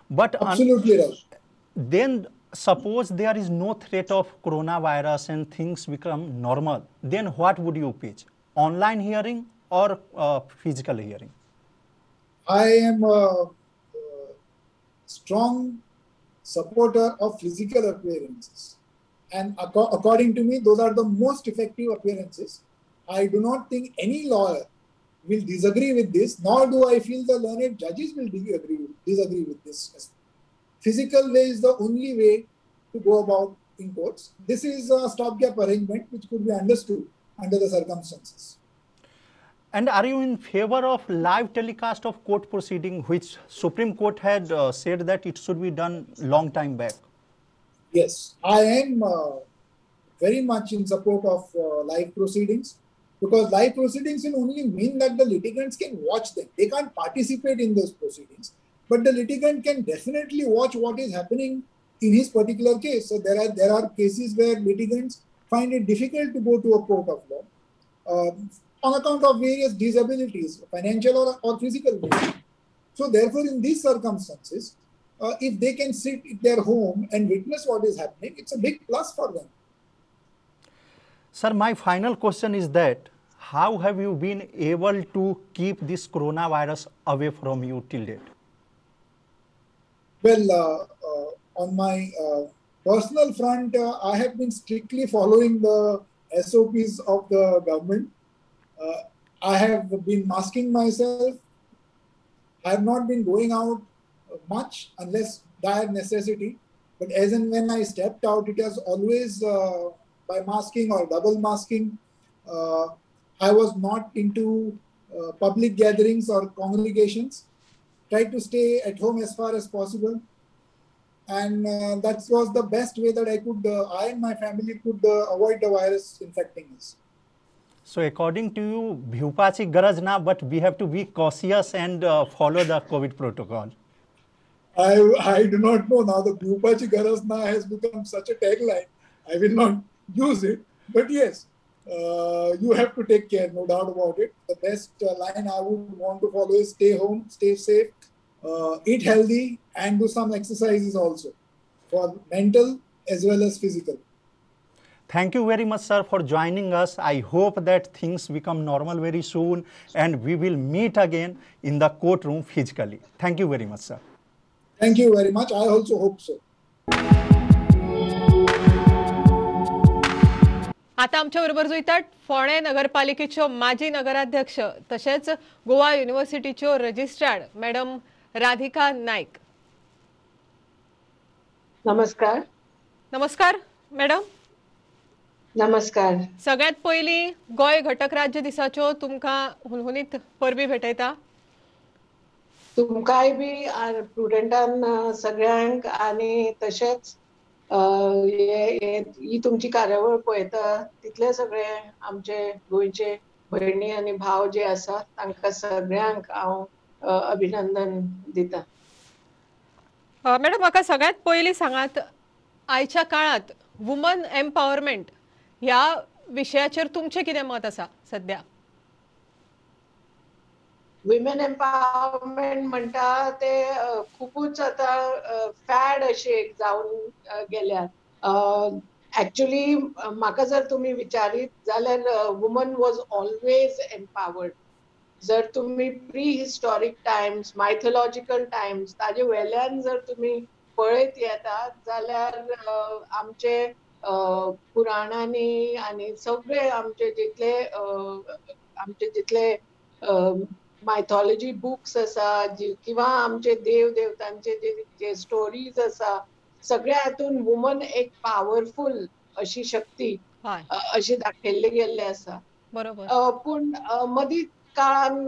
But absolutely right. Then suppose there is no threat of coronavirus and things become normal, then what would you pitch? Online hearing or physical hearing? I am a strong supporter of physical appearances. And according to me, those are the most effective appearances. I do not think any lawyer will disagree with this, nor do I feel the learned judges will disagree with this. Physical way is the only way to go about in courts. This is a stopgap arrangement which could be understood under the circumstances. And are you in favor of live telecast of court proceeding, which Supreme Court had said that it should be done long time back? Yes, I am very much in support of live proceedings, because live proceedings will only mean that the litigants can watch them. They can't participate in those proceedings, but the litigant can definitely watch what is happening in his particular case. So there are cases where litigants find it difficult to go to a court of law on account of various disabilities, financial or physical. So therefore, in these circumstances, If they can sit at their home and witness what is happening, it's a big plus for them. Sir, my final question is that, how have you been able to keep this coronavirus away from you till date? Well, on my personal front, I have been strictly following the SOPs of the government. I have been masking myself. I have not been going out much unless dire necessity. But as and when I stepped out, it was always by masking or double masking. I was not into public gatherings or congregations. Tried to stay at home as far as possible. And that was the best way that I could, I and my family could avoid the virus infecting us. So according to you, bhiupachi garaj na, but we have to be cautious and follow the COVID protocol. I do not know now. The bhiupachi garaj na has become such a tagline. I will not use it. But yes, you have to take care, no doubt about it. The best line I would want to follow is stay home, stay safe, eat healthy, and do some exercises also for mental as well as physical. Thank you very much, sir, for joining us. I hope that things become normal very soon and we will meet again in the courtroom physically. Thank you very much, sir. Thank you very much. I also hope so. आता आमच्या बरोबर जुळतात फोंडें नगरपालिकेच्यो माजी नगराध्यक्ष तशेंच Goa युनिव्हर्सिटीच्यो registrar madam Radhika Naik. नमस्कार. नमस्कार madam. नमस्कार. सगळ्यात पयलीं गोंय घटक राज्य दिसाच्यो तुमकां हुनहुनीत परबी भेटयता. तुमकांय बी प्रुडंटान सगळ्यांक आनी तशेंच ही तुमची कार्यावळ पळयता तितले सगळे आमचे गोंयचे भयणी आनी भाव जे आसा तांकां सगळ्यांक हांव अभिनंदन दिता. मॅडम, म्हाका सगळ्यात पयलीं सांगात, आयच्या काळांत वुमन एम्पावरमेंट ह्या विशयाचेर तुमचें कितें मत आसा सद्या? विमेन एम्पावरमेंट म्हणटा ते खुबूच आतां फॅड अशें एक जावन गेल्यात. एक्चुअली म्हाका जर तुमी विचारीत जाल्यार वुमन वॉज ऑलवेज एम्पावर्ड. जर तुमी pre historic times, mythological times ताजे वेल्यान जर तुमी पळयत येतात जाल्यार आमचे पुराणांनी आनी सगळे आमचे जितले मायथॉलॉजी बुक्स आसा किंवा आमचे देव देवतांचे जे स्टोरीज आसा सगळ्या हातून वुमन एक पावरफूल अशी शक्ती अशी दाखयल्ली गेल्ली आसा. बरोबर. पूण मदीं काळान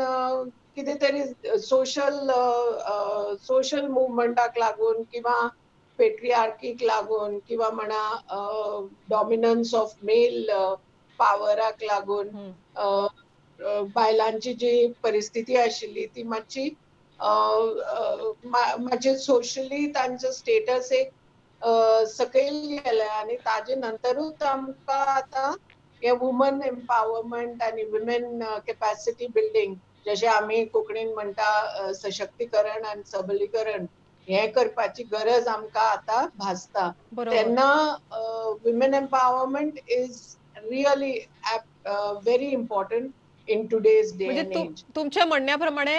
कितें तरी सोशल सोशल मुवमेंटाक लागून किंवा पेट्रिआर्कीक लागून किंवा म्हणा डॉमिनन्स ऑफ मेल पावराक लागून बायलांची जी परिस्थिती आशिल्ली ती मातशी मातशे सोशली तांचो स्टेटस एक सकयल गेलें आनी ताजे नंतरूच आमकां आतां हे वुमन एम्पावरमेंट आनी वुमेन कॅपॅसिटी बिल्डींग जशें आमी कोंकणीन म्हणटा सशक्तीकरण आनी सबलीकरण हें करपाची गरज आमकां आतां भासता. तेन्ना women empowerment is really very important in today's day and age. तुमच्या म्हणण्या प्रमाणे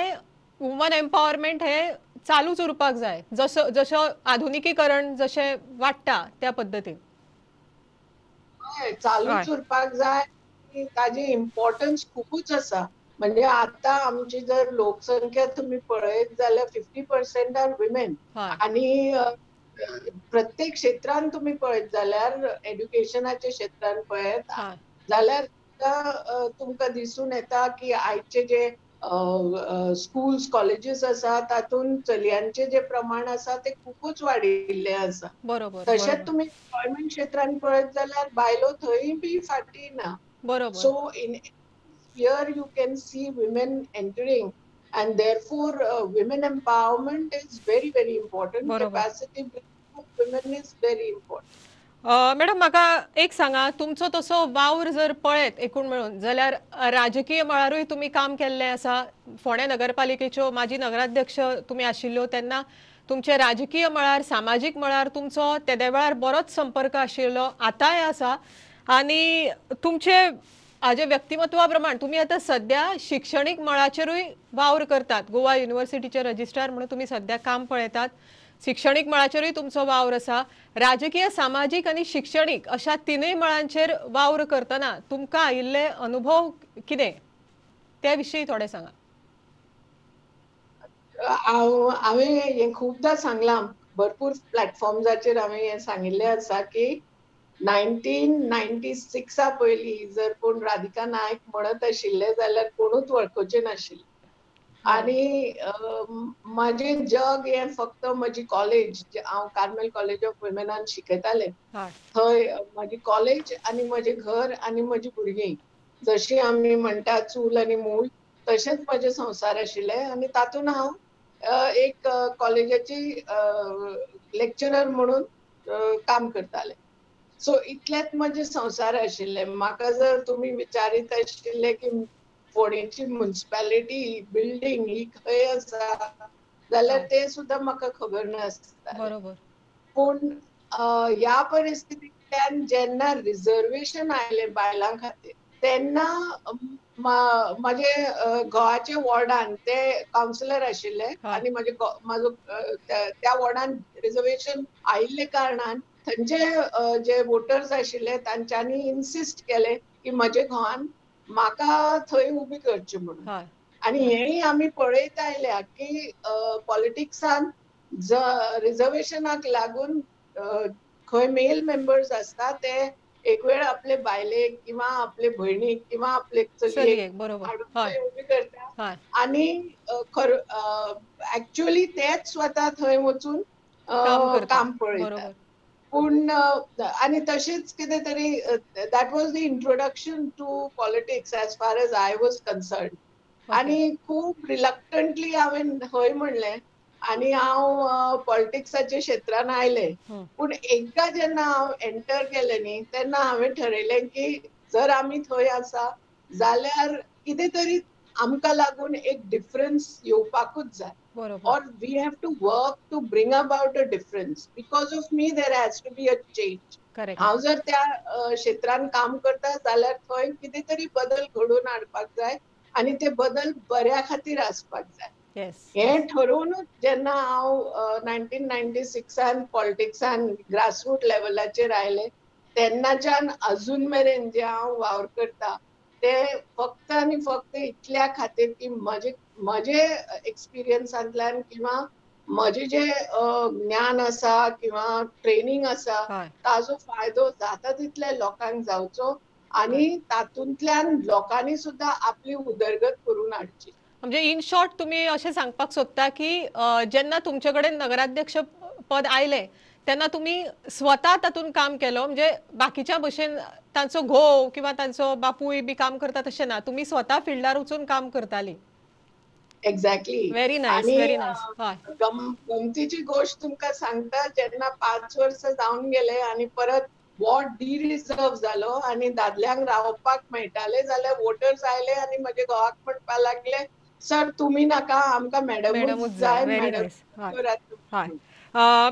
वुमन एम्पावरमेंट हे चालूच उरपाक जाय, जसो जसो आधुनिकीकरण जशें वाडटा त्या पद्दतीन चालूच उरपाक जाय. ताजी इम्पॉर्टन्स खुबूच आसा. म्हणजे आता आमची जर लोकसंख्या तुम्ही पळयत जाल्यार 50% आर विमेन आनी प्रत्येक क्षेत्रान तुम्ही पळयत जाल्यार एड्युकेशनाच्या क्षेत्रान पळयत जाल्यार तुमकां दिसून येता की आयचे जे स्कूल्स कॉलेजीस आसा तातूंत चलयांचे जे प्रमाण आसा ते खुबूच वाडिल्ले आसा. बरोबर. तशेंच तुमी एम्प्लॉयमेंट क्षेत्रान पळयत जाल्यार बायलो थंय बी फाटी ना. बरोबर. So in here you can see women entering and therefore women empowerment is very very important. Capacity building of women is very important. Madam, म्हाका एक सांगा, तुमचो तसो वावर जर पळयत एकूण मेळून जाल्यार राजकीय मळारूय तुमी काम केल्लें आसा. फोंडें नगरपालिकेच्यो माजी नगराध्यक्ष तुमी आशिल्ल्यो तेन्ना तुमचे राजकीय मळार, सामाजीक मळार तुमचो तेदे वेळार बरोच संपर्क आशिल्लो, आतांय आसा. आनी तुमचे हाजे व्यक्तिमत्वा प्रमाण तुमी आतां सद्या शिक्षणीक मळाचेरूय वावर करतात. गोवा युनिवर्सिटीचे रजिस्ट्रार म्हणून तुमी सद्या काम पळयतात. शिक्षणीक मळाचेरूय तुमचो वावर आसा. राजकीय, सामाजीक आनी शिक्षणीक अशा तिनूय मळांचेर वावर करतना तुमकां आयिल्ले अनुभव कितें त्या विशीं थोडें सांगा. हांवें हें खुबदां सांगलां, भरपूर प्लॅटफॉर्म्साचेर हांवें हें सांगिल्लें आसा की 1996 पयलीं जर कोण राधिका नायक म्हणत आशिल्ले जाल्यार कोणूच वळखुचे नाशिल्ले. आनी म्हाजें जग हें फक्त म्हजी कॉलेज, हांव कार्मेल कॉलेज ऑफ वुमेनान शिकयतालें, थंय म्हजी कॉलेज आनी म्हजें घर आनी म्हजी भुरगीं, जशी आमी म्हणटा चूल आनी मूल, तशेंच म्हजें संवसार आशिल्लें. आनी तातूंत हांव एक कॉलेजाची लेक्चरर म्हणून काम करतालें. सो इतलेंच म्हजें संवसार आशिल्लें. म्हाका जर तुमी विचारीत आशिल्ले की फोंडेची म्युनिसिपालिटी बिल्डींग ही खंय आसा जाल्यार ते सुद्दां म्हाका खबर नासता. बरोबर. पूण ह्या परिस्थितींतल्यान जेन्ना रिजर्वेशन आयलें बायलां खातीर तेन्ना म्हजे घोवाचे वॉर्डान ते कावन्सिलर आशिल्ले आनी म्हजे म्हाजो त्या वॉर्डान रिजर्वेशन आयिल्ले कारणान थंयचे जे वोटर्स आशिल्ले तांच्यांनी इन्सिस्ट केलें की म्हजे घोवान म्हाका थंय उबी करची म्हणून. आनी हेंय आमी पळयत आयल्या की पॉलिटिक्सान रिजर्वेशनाक लागून खंय मेल मेंबर्स आसता ते एक वेळ आपले बायलेक किंवा आपले भयणीक किंवा आपले चलयेक हाडून थंय उबी करता आनी एक्चुअली तेच स्वता थंय वचून काम पळयतात. पूण आनी तशेंच कितें तरी that was the introduction to politics as far as I was concerned. आनी खूब रिलक्टंटली हांवें हय म्हणलें आनी हांव पॉलिटिक्साच्या क्षेत्रान आयलें. पूण एकदां जेन्ना हांव एंटर केलें न्ही तेन्ना हांवें ठरयलें की जर आमी थंय आसा जाल्यार कितें तरी आमकां लागून एक डिफरन्स येवपाकूच जाय. Or we have to work to bring about a difference. Because of me there has to be a change. हांव जर त्या क्षेत्रान काम करता जाल्यार थंय कितें तरी बदल घडोवन हाडपाक जाय आनी ते बदल बऱ्या खातीर आसपाक जाय. हें ठरोवनूच जेन्ना हांव 1996 पॉलिटिक्सान ग्रासरूट लेवलाचेर आयलें तेन्नाच्यान अजून मेरेन जे हांव वावर करता ते फक्त आनी फक्त इतल्या खातीर की म्हजे म्हजे एक्सपिरियन्सांतल्यान किंवा म्हजें जे ज्ञान आसा किंवा ट्रेनिंग आसा ताजो फायदो जाता तितल्या लोकांक जावचो आनी तातूंतल्यान लोकांनी सुद्दां आपली उदरगत करून हाडची. म्हणजे इन शॉर्ट तुमी अशें सांगपाक सोदता की जेन्ना तुमचे कडेन नगराध्यक्ष पद आयलें तेन्ना तुमी स्वता तातूंत काम केलो, म्हणजे बाकीच्या भशेन तांचो घोव किंवा तांचो बापूय बी काम करता तशें ना, तुमी स्वता फिल्डार वचून काम करताली. Exactly. Very nice, very nice. गमतीची गोष्ट तुमकां सांगता, जेन्ना 5 वर्सां जावन गेले आनी परत वॉर्ड डिरिजर्व जालो आनी दादल्यांक रावपाक मेळटाले जाल्यार वोटर्स आयले आनी म्हजे घोवाक म्हणपाक लागले सर तुमी नाका, आमकां मॅडमूच जाय.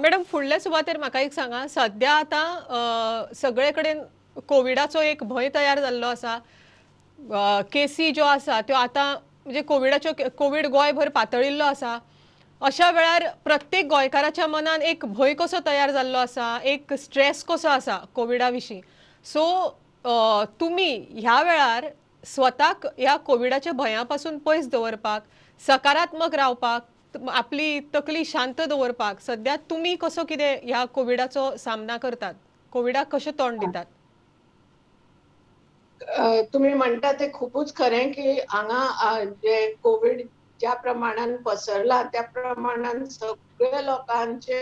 मॅडम फुडल्या सुवातेर म्हाका एक सांगा, सद्या आतां सगळे कडेन कोविडाचो एक भंय तयार जाल्लो आसा. केसी ज्यो आसा त्यो आतां म्हणजे कोविडाच्यो, कोवीड गोंयभर पातळिल्लो आसा. अशा वेळार प्रत्येक गोंयकाराच्या मनान एक भंय कसो तयार जाल्लो आसा, एक स्ट्रेस कसो आसा कोविडा विशीं. सो तुमी ह्या वेळार स्वताक ह्या कोविडाच्या भंया पासून पयस दवरपाक, सकारात्मक रावपाक, आपली तकली शांत दवरपाक सद्या तुमी कसो कितें ह्या कोविडाचो सामना करतात, कोविडाक कशें तोंड दितात? तुमी म्हणटा ते खुबूच खरें की हांगा जे कोवीड ज्या प्रमाणान पसरला त्या प्रमाणान सगळे लोकांचे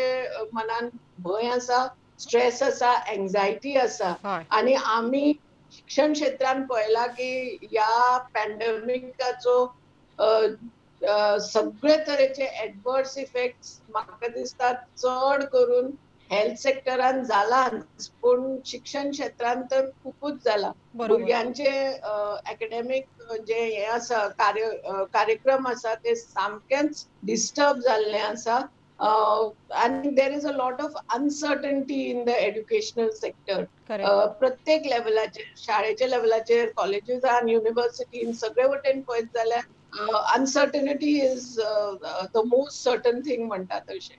मनान भंय आसा, स्ट्रेस आसा, एन्जायटी आसा. आनी आमी शिक्षण क्षेत्रान पळयला की ह्या पॅन्डेमिकाचो सगळे तरेचे एडवर्स इफेक्ट्स म्हाका दिसता चड करून हेल्थ सेक्टरान जालाच, पूण शिक्षण क्षेत्रान तर खुबूच जाला. भुरग्यांचे एकेडेमीक जे हे आसा कार्यक्रम आसा ते सामकेंच डिस्टर्ब जाल्ले आसा. आनी there is a lot of uncertainty in the educational sector. प्रत्येक लेवलाचेर, शाळेच्या लेवलाचेर, कॉलेजीसान, युनिव्हर्सिटीन, सगळे वटेन पळयत जाल्यार uncertainty is the most certain thing म्हणटा तशें.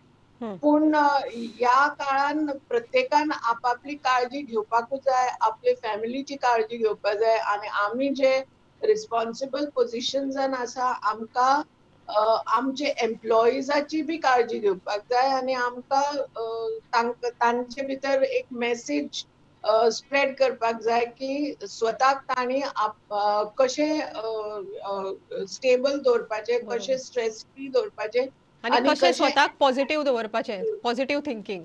पूण ह्या काळान प्रत्येकान आपापली काळजी घेवपाकूच जाय, आपले फॅमिलीची काळजी घेवपाक जाय आनी आमी जे रिस्पॉन्सिबल पोजिशन्सान आसा आमकां आमचे एम्प्लॉइजाची बी काळजी घेवपाक जाय आनी आमकां तांचे भितर एक मॅसेज स्प्रेड करपाक जाय की स्वताक तांणी कशें स्टेबल दवरपाचें, कशें स्ट्रेस फ्री दवरपाचें आनी कशें स्वताक पॉझिटिव्ह दवरपाचें, पॉझिटिव्ह थिंकींग.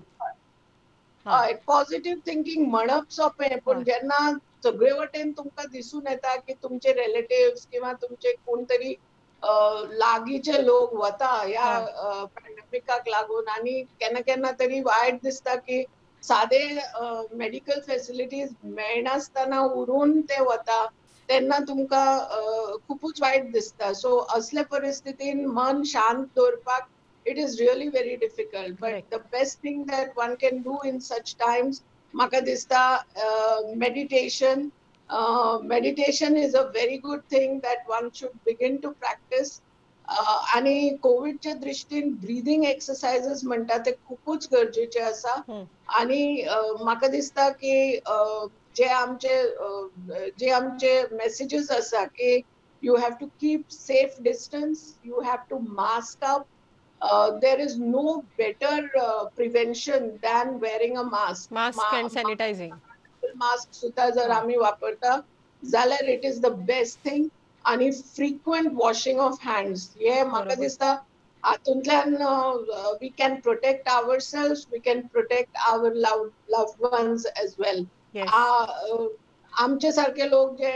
हय, पॉझिटिव्ह थिंकींग म्हणप सोंपें, पूण जेन्ना सगळे वटेन तुमकां दिसून येता की तुमचे रिलेटिव्स किंवा तुमचे कोण तरी लागींचे लोक वता ह्या पॅन्डेमिकाक लागून आनी केन्ना केन्ना तरी वायट दिसता की सादे मेडिकल फेसिलिटीज मेळनासतना उरून ते वता, तेन्ना तुमकां खुबूच वायट दिसता. सो असले परिस्थितीन मन शांत दवरपाक it is really very difficult. But the best thing that one can do in such times म्हाका दिसता meditation. Meditation is a very good thing that one should begin to practice. आनी कोविडच्या दृश्टीन ब्रिदींग एक्सरसाइजीस म्हणटा ते खुबूच गरजेचे आसा. आनी म्हाका दिसता की जे आमचे मॅसेजीस आसा की you have to keep safe distance, you have to mask up. There is no better prevention than wearing a mask. Mask and sanitizing. Mask सुद्धा जर आमी वापरता जाल्यार it is the best thing. आनी फ्रिक्वंट वॉशिंग ऑफ हँड्स हे म्हाका दिसता हातूंतल्यान we can protect ourselves, we can protect our loved ones as well. आमचे सारखे लोक जे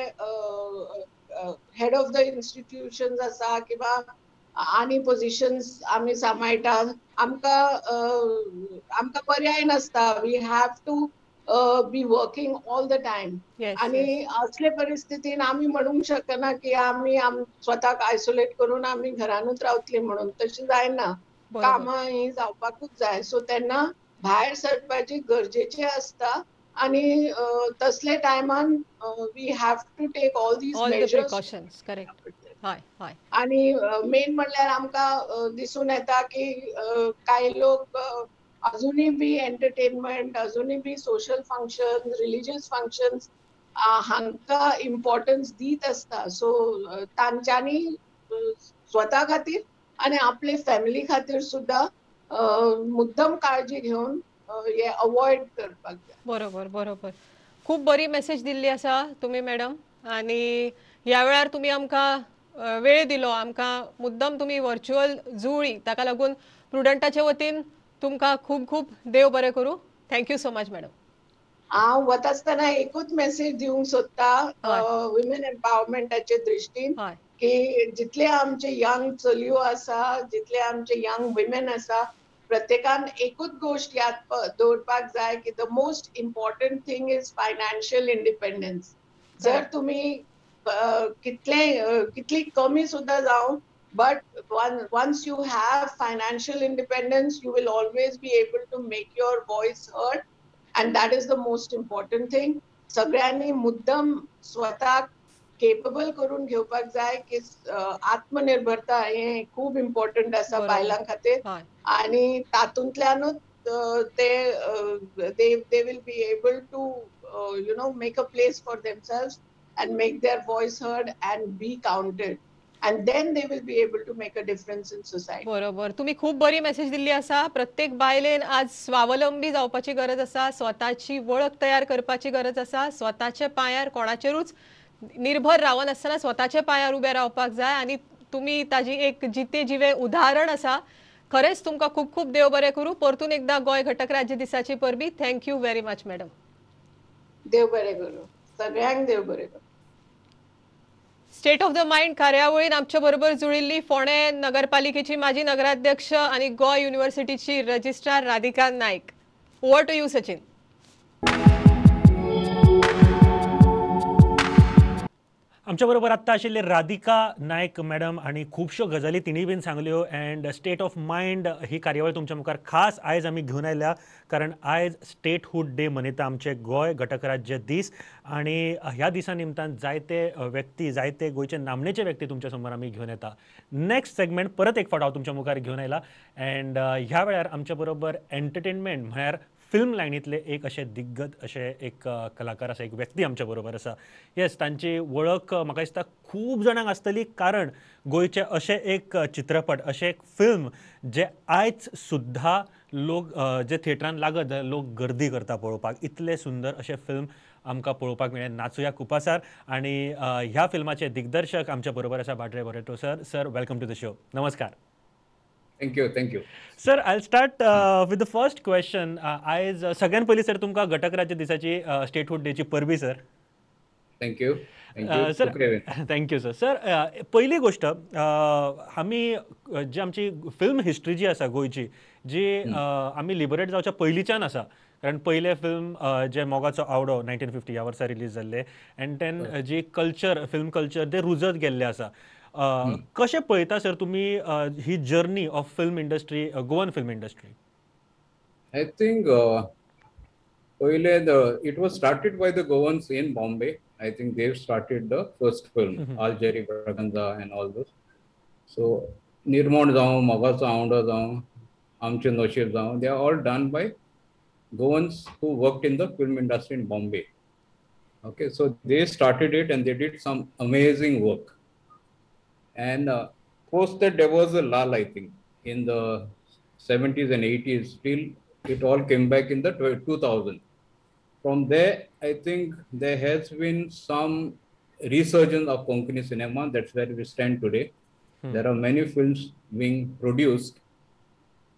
हेड ऑफ the institutions आसा किंवा आनी पोजिशन्स आमी सांबाळटा, आमकां आमकां पर्याय नासता. We have to be working all the time. आनी असले परिस्थितीन आमी म्हणूंक शकना की आमी स्वताक आयसोलेट करून आमी घरानूच रावतली म्हणून, तशें जायना. कामां ही जावपाकूच जाय. सो तेन्ना भायर सरपाची गरजेचें आसता आनी तसले टायमान we have to take all these measures. Correct. हय हय. आनी मेन म्हणल्यार आमकां दिसून येता की कांय लोक अजूनय बी एंटरटेनमेंट, अजूनय बी सोशल फंक्शन्स, रिलीजियस फंक्शन्स हांकां इम्पॉर्टन्स दीत आसता. सो तांच्यांनी स्वता खातीर आनी आपले फॅमिली खातीर सुद्दां मुद्दम काळजी घेवन हे अवॉयड करपाक जाय. बरोबर बरोबर. खूब बरी मेसेज दिल्ली आसा तुमी मॅडम, आनी ह्या वेळार तुमी आमकां वेळ दिलो, आमकां मुद्दम तुमी वर्च्युअल जुळ्ळी, ताका लागून प्रुडंटाचे वतीन तुमकां खूब खूब देव बरें करूं. Thank you so much madam. हांव वता आसतना एकूच मेसेज दिवंक सोदता वुमेन एम्पावरमेंटाचे दृश्टीन की जितले आमचे यंग चलयो आसा, जितले आमचे यंग वुमेन आसा, प्रत्येकान एकूच गोश्ट याद दवरपाक जाय की the most important thing is financial independence. जर तुमी कितले कितली कमी सुद्दां जावं, but once you have financial independence, you will always be able to make your voice heard, and that is the most important thing. सगळ्यांनी मुद्दम स्वताक केपेबल करून घेवपाक जाय की आत्मनिर्भरता हे खूब इम्पॉर्टंट आसा बायलां खातीर, आनी तातूंतल्यानूच ते they will be able to you know make a place for themselves and make their voice heard and be counted, and then they will be able to make a difference in society. बरोबर. तुम्ही खूब बरी message दिल्ली आसा. प्रत्येक बायलेन आज स्वावलंबी जावपाची गरज आसा, स्वताची वळख तयार करपाची गरज आसा, स्वताच्या पांयार कोणाचेरूच निर्भर रावनासतना स्वताच्या पांयार उबे रावपाक जाय, आनी तुमी ताजी एक जिते जिवे उदाहरण आसा. खरेंच तुमकां खूब खूब देव बरें करूं. परतून एकदा गोंय घटक राज्य दिसाची परबी. Thank you very much madam. देव बरें करूं सगळ्यांक, देव बरें करूं. स्टेट ऑफ the mind कार्यावळीन आमचे बरोबर जुळिल्ली फोंडें नगरपालिकेची माजी नगराध्यक्ष आनी Goa युनिव्हर्सिटीची registrar Radhika Naik. Over to you Sachin. आमच्या बरोबर आत्तां आशिल्ले राधिका नायक मॅडम आनी खुबश्यो गजाली तिणी बीन सांगल्यो. अँड स्टेट ऑफ मायंड ही कार्यावळ तुमच्या मुखार खास आयज आमी घेवन आयल्या कारण आयज स्टेटहूड डे मनयता आमचे गोंय घटकराज्य दीस आनी ह्या दिसा निमतान जायते व्यक्ती, जायते गोंयचे नामनेचे व्यक्ती तुमच्या समोर आमी घेवन येता. नेक्स्ट सेगमेंट परत एक फावट हांव तुमच्या मुखार घेवन आयला अँड ह्या वेळार आमच्या बरोबर एंटरटेनमेंट म्हळ्यार फिल्म लायनींतले एक अशे दिग्गज अशे एक कलाकार आसा, एक व्यक्ती आमच्या बरोबर आसा. येस, तांची वळख म्हाका दिसता खूब जाणांक आसतली कारण गोंयचे अशे एक चित्रपट, अशें एक फिल्म जे आयज सुद्दां लोक जे थिएटरान लागत जाल्यार लोक गर्दी करता पळोवपाक, इतले सुंदर अशें फिल्म आमकां पळोवपाक मेळ्ळें नाचुया कुपासार. आनी ह्या फिल्माचे दिग्दर्शक आमच्या बरोबर आसा Badre Barreto sir. Sir, welcome to the show. नमस्कार. Thank you, thank you. Sir, I'll start with the first question. आयज सगळ्यात पयलीं सर तुमकां घटक राज्य दिसाची, स्टेटहूड डेची परबी sir. Thank you. Sir, thank you sir. Sir, पयली गोश्ट, आमी जी आमची फिल्म हिस्ट्री जी आसा गोंयची, जी आमी लिबरेट जावच्या पयलींच्यान आसा, कारण पयलें फिल्म जे मोगाचो आवडो 1950 ह्या वर्सा रिलीज जाल्लें and then ji culture, film culture ते रुजत गेल्लें आसा. कशें पळयता सर तुमी ही journey of film industry, Goan film industry? I think पयले it was started by the Goans in Bombay. I think they've started the first film, Algeri Braganza and all those. So Nirmon जावं, मोगाचो आवंडो जावं, आमचें नशीब जावं, they are all done by Goans who worked in the film industry in Bombay. Okay, so they started it and they did some amazing work. And post that there was a lull, I think, in the 70s and 80s, till it all came back in the 2000. From there, I think there has been some resurgence of Konkani cinema. That's where we stand today. There are many films being produced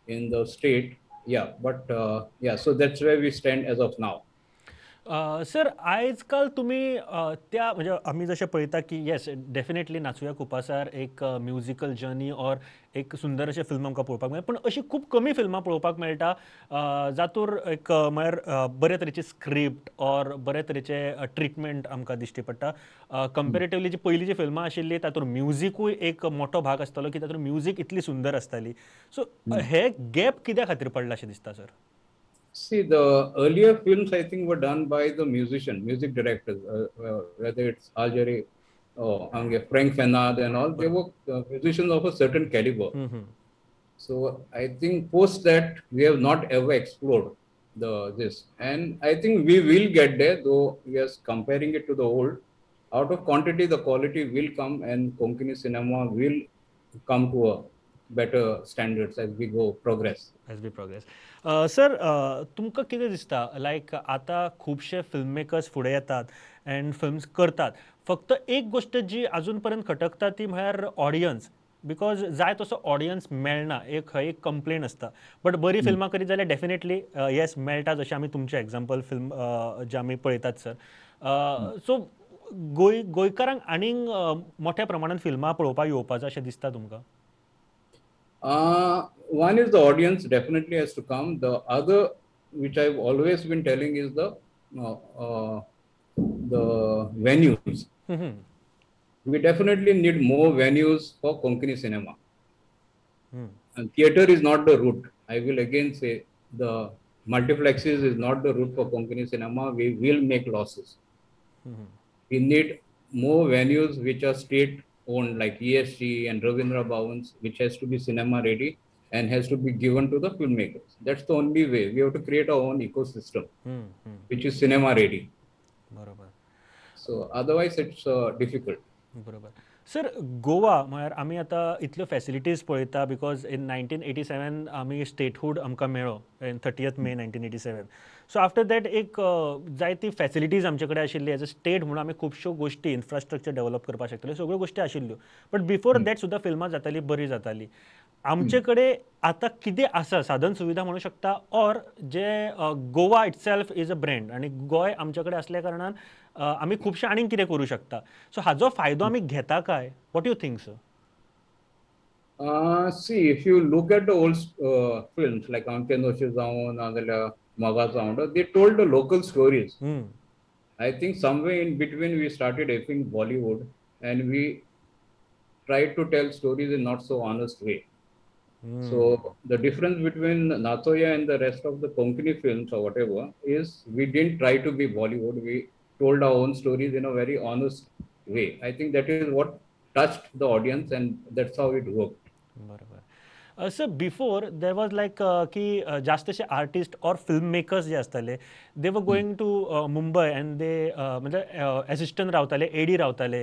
in the state. Yeah, but yeah, so that's where we stand as of now. Sir, आयज काल तुमी त्या म्हणजे आमी जशें पळयता की येस, definitely नाचुया कुपासार एक म्युजिकल जर्नी ऑर एक सुंदर अशें फिल्म आमकां पळोवपाक मेळटा, पूण अशी खूब कमी फिल्मां पळोवपाक मेळटा जातूर एक म्हळ्यार बरे तरेची स्क्रिप्ट ऑर बरे तरेचे ट्रिटमेंट आमकां दिश्टी पडटा. कंपेरेटिवली जी पयलींची फिल्मां आशिल्ली तातूंत म्युजिकूय एक मोठो भाग आसतालो की तातूंत म्युजीक इतली सुंदर आसताली. सो हे गॅप कित्या खातीर पडला अशें दिसता sir? See, the earlier films, I think, were done by the musician, music directors, whether it's Algeri or Frank Fenad and all, they were musicians of a certain caliber. So I think post that, we have not ever explored this. And I think we will get there, though we are comparing it to the old. Out of quantity, the quality will come and Konkani cinema will come to a better standards as we go progress. As we progress. Sir, तुमकां कितें दिसता, लायक आतां खुबशे film makers फुडें येतात and films करतात, फक्त एक गोश्ट जी अजून पर्यंत खटकता ती म्हळ्यार ऑडियन्स, because जाय तसो ऑडियन्स मेळना, एक हय एक कंप्लेन आसता. बट बरी फिल्मां करीत जाल्यार डेफिनेटली येस मेळटा, जशें आमी तुमचें एग्जाम्पल फिल्म जे आमी पळयतात सर. सो गोंयकारांक आनीक मोठ्या प्रमाणान फिल्मां पळोवपाक येवपाचो अशें दिसता तुमकां? One is the audience definitely has to come. The other, which I've always been telling, is the venues. We definitely need more venues for Konkani cinema. And theater is not the route. I will again say the multiplexes is not the route for Konkani cinema. We will make losses. We need more venues which are state owned, like ESG and Ravindra Bhavans, which has to be cinema ready and has to be given to the filmmakers. That's the only way. We have to create our own ecosystem, which is cinema ready. Barobar. So otherwise it's difficult. Barobar. Sir, Goa म्हळ्यार आमी आतां इतल्यो facilities पळयता because in 1987 आमी statehood आमकां मेळ्ळो in 30th May 1987. So after that एक जायती फॅसिलिटीज आमचे कडेन आशिल्ली एज अ स्टेट म्हणून आमी खुबश्यो गोश्टी इन्फ्रास्ट्रक्चर डेव्हलप करपाक शकताले, सगळ्यो गोश्टी आशिल्ल्यो. बट बिफोर that सुद्दां फिल्मां जातालीं, बरीं जातालीं. आमचे कडेन आतां कितें आसा साधन सुविधा म्हणू शकता or J Goa itself is a brand आनी गोंय आमचे कडेन आसल्या कारणान आमी खुबशें आनीक कितें करूं शकता. सो हाजो फायदो आमी घेता काय? What you think sir? See, if you look at the old films like Amche Noshib जावं नाजाल्यार Mogacho Avundo, they told the local stories. I think somewhere in between we started aping Bollywood. and we tried to tell stories in not so honest way. So the difference between Nachoya and the rest of the Konkani films or whatever is we didn't try to be Bollywood. We told our own stories in a very honest way. I think that is what touched the audience, and that's how it worked. बरोबर. Sir, before there was like की जास्तशे artist और film makers जे आसताले, they were going to Mumbai and they म्हणजे assistant रावताले, AD रावताले,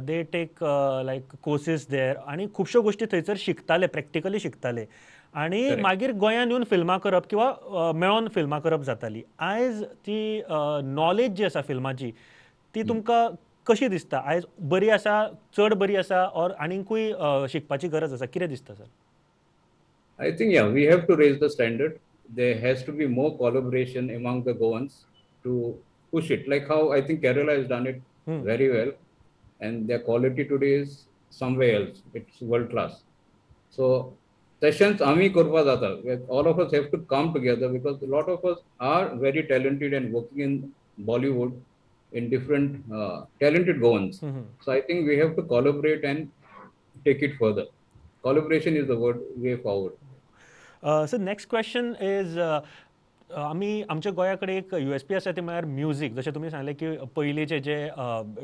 they take like courses there आनी खुबश्यो गोश्टी थंयसर शिकताले, प्रॅक्टिकली शिकताले आनी मागीर गोंयांत येवन फिल्मां करप किंवा मेळोन फिल्मां करप जाताली. आयज ती नॉलेज जी आसा फिल्माची ती तुमकां कशी दिसता? आयज बरी आसा, चड बरी आसा, ऑर आनीकूय शिकपाची गरज आसा? कितें दिसता sir? I think, yeah, we have to raise the standard. There has to be more collaboration among the Goans to push it. Like how I think Kerala has done it very well, and their quality today is somewhere else. It's world class. So sessions ami korpa jata. All of us have to come together because a lot of us are very talented and working in Bollywood in different talented Goans. So I think we have to collaborate and take it further. Collaboration is the way forward. So next question is, आमी आमच्या गोंया कडेन एक USP आसा ते म्हळ्यार music. जशें तुमी सांगलें की पयलींचे जे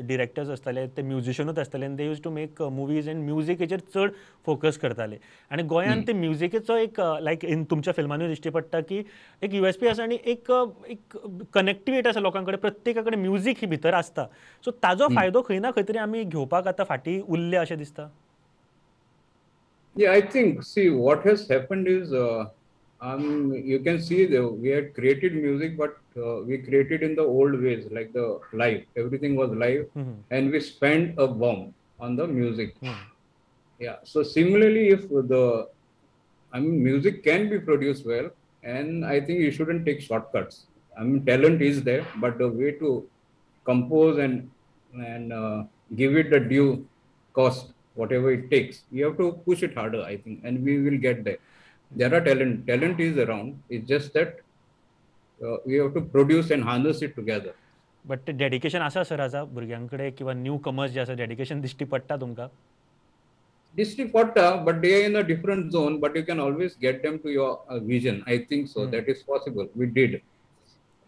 डिरेक्टर्स आसताले ते म्युजिशनूच आसताले आनी they use to make movies and music हेचेर चड फोकस करताले आनी गोंयांत ते म्युजिकेचो एक लायक इन तुमच्या फिल्मांनी दिश्टी पडटा की एक USP आसा आनी एक एक कनेक्टिविटी आसा लोकां कडेन, प्रत्येका कडेन म्युजीक ही भितर आसता. सो ताजो फायदो खंय ना खंय तरी आमी घेवपाक आतां फाटीं उरले अशें दिसता. Yeah, I think, see, what has happened is, you can see we had created music, but we created in the old ways, like the live, everything was live, and we spent a bomb on the music. Yeah, so similarly, if the, I mean, music can be produced well, and I think you shouldn't take shortcuts. I mean, talent is there, but the way to compose and give it the due cost, whatever it takes, you have to push it harder, I think, and we will get there. There are talent is around. It's just that we have to produce and harness it together. But dedication आसा sir आसा भुरग्यांकडे किंवा new commerce जे आसा dedication दिश्टी पडटा तुमकां? दिश्टी पडटा, but they are in a different zone, but you can always get them to your vision. I think so. That is possible. We did.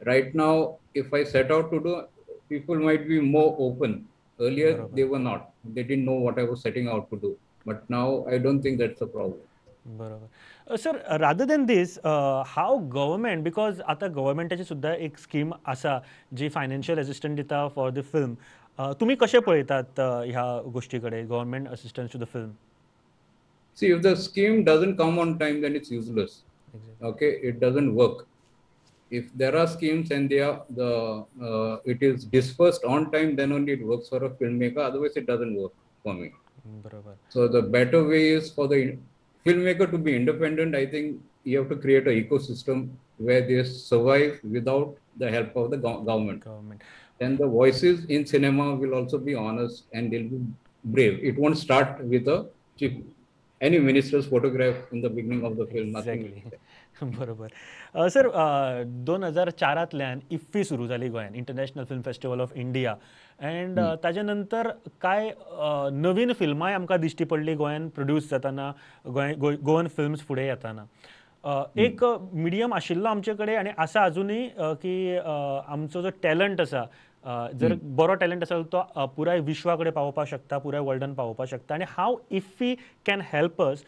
Right now, if I set out to do, people might be more open. Earlier, they were not. They didn't know what I was setting out to do. But now, I don't think that's a problem. बरोबर. Sir, rather than this, how government, because आता गव्हर्मेंटाची सुद्दां एक scheme आसा जी financial assistant दिता for the film, तुमी कशें पळयतात ह्या गोश्टी कडेन, government assistance to the film? See, if the scheme doesn't come on time, then it's useless. Exactly. Okay, it doesn't work. If there are schemes and they are the it is dispersed on time, then only it works for a filmmaker. Otherwise, it doesn't work for me. Barabar. So the better way is for the filmmaker to be independent. I think you have to create an ecosystem where they survive without the help of the government. Then the voices in cinema will also be honest and they'll be brave. It won't start with a chief, any minister's photograph in the beginning of the film. Exactly. बरोबर. Sir, 2004 IFFI सुरू जाली गोंयांत, international film festival of India, and ताजे नंतर काय नवीन फिल्मांय आमकां दिश्टी पडली गोंयांत प्रोड्यूस जाताना, गोवन फिल्म्स फुडें येताना. एक मिडियम आशिल्लो आमचे कडेन आनी आसा अजुनूय की आमचो जो टॅलंट आसा, जर बरो टॅलंट आसा तो पुराय विश्वा कडेन पावोवपाक शकता, पुराय वर्ल्डान पावोवपाक शकता. आनी how IFFI can help us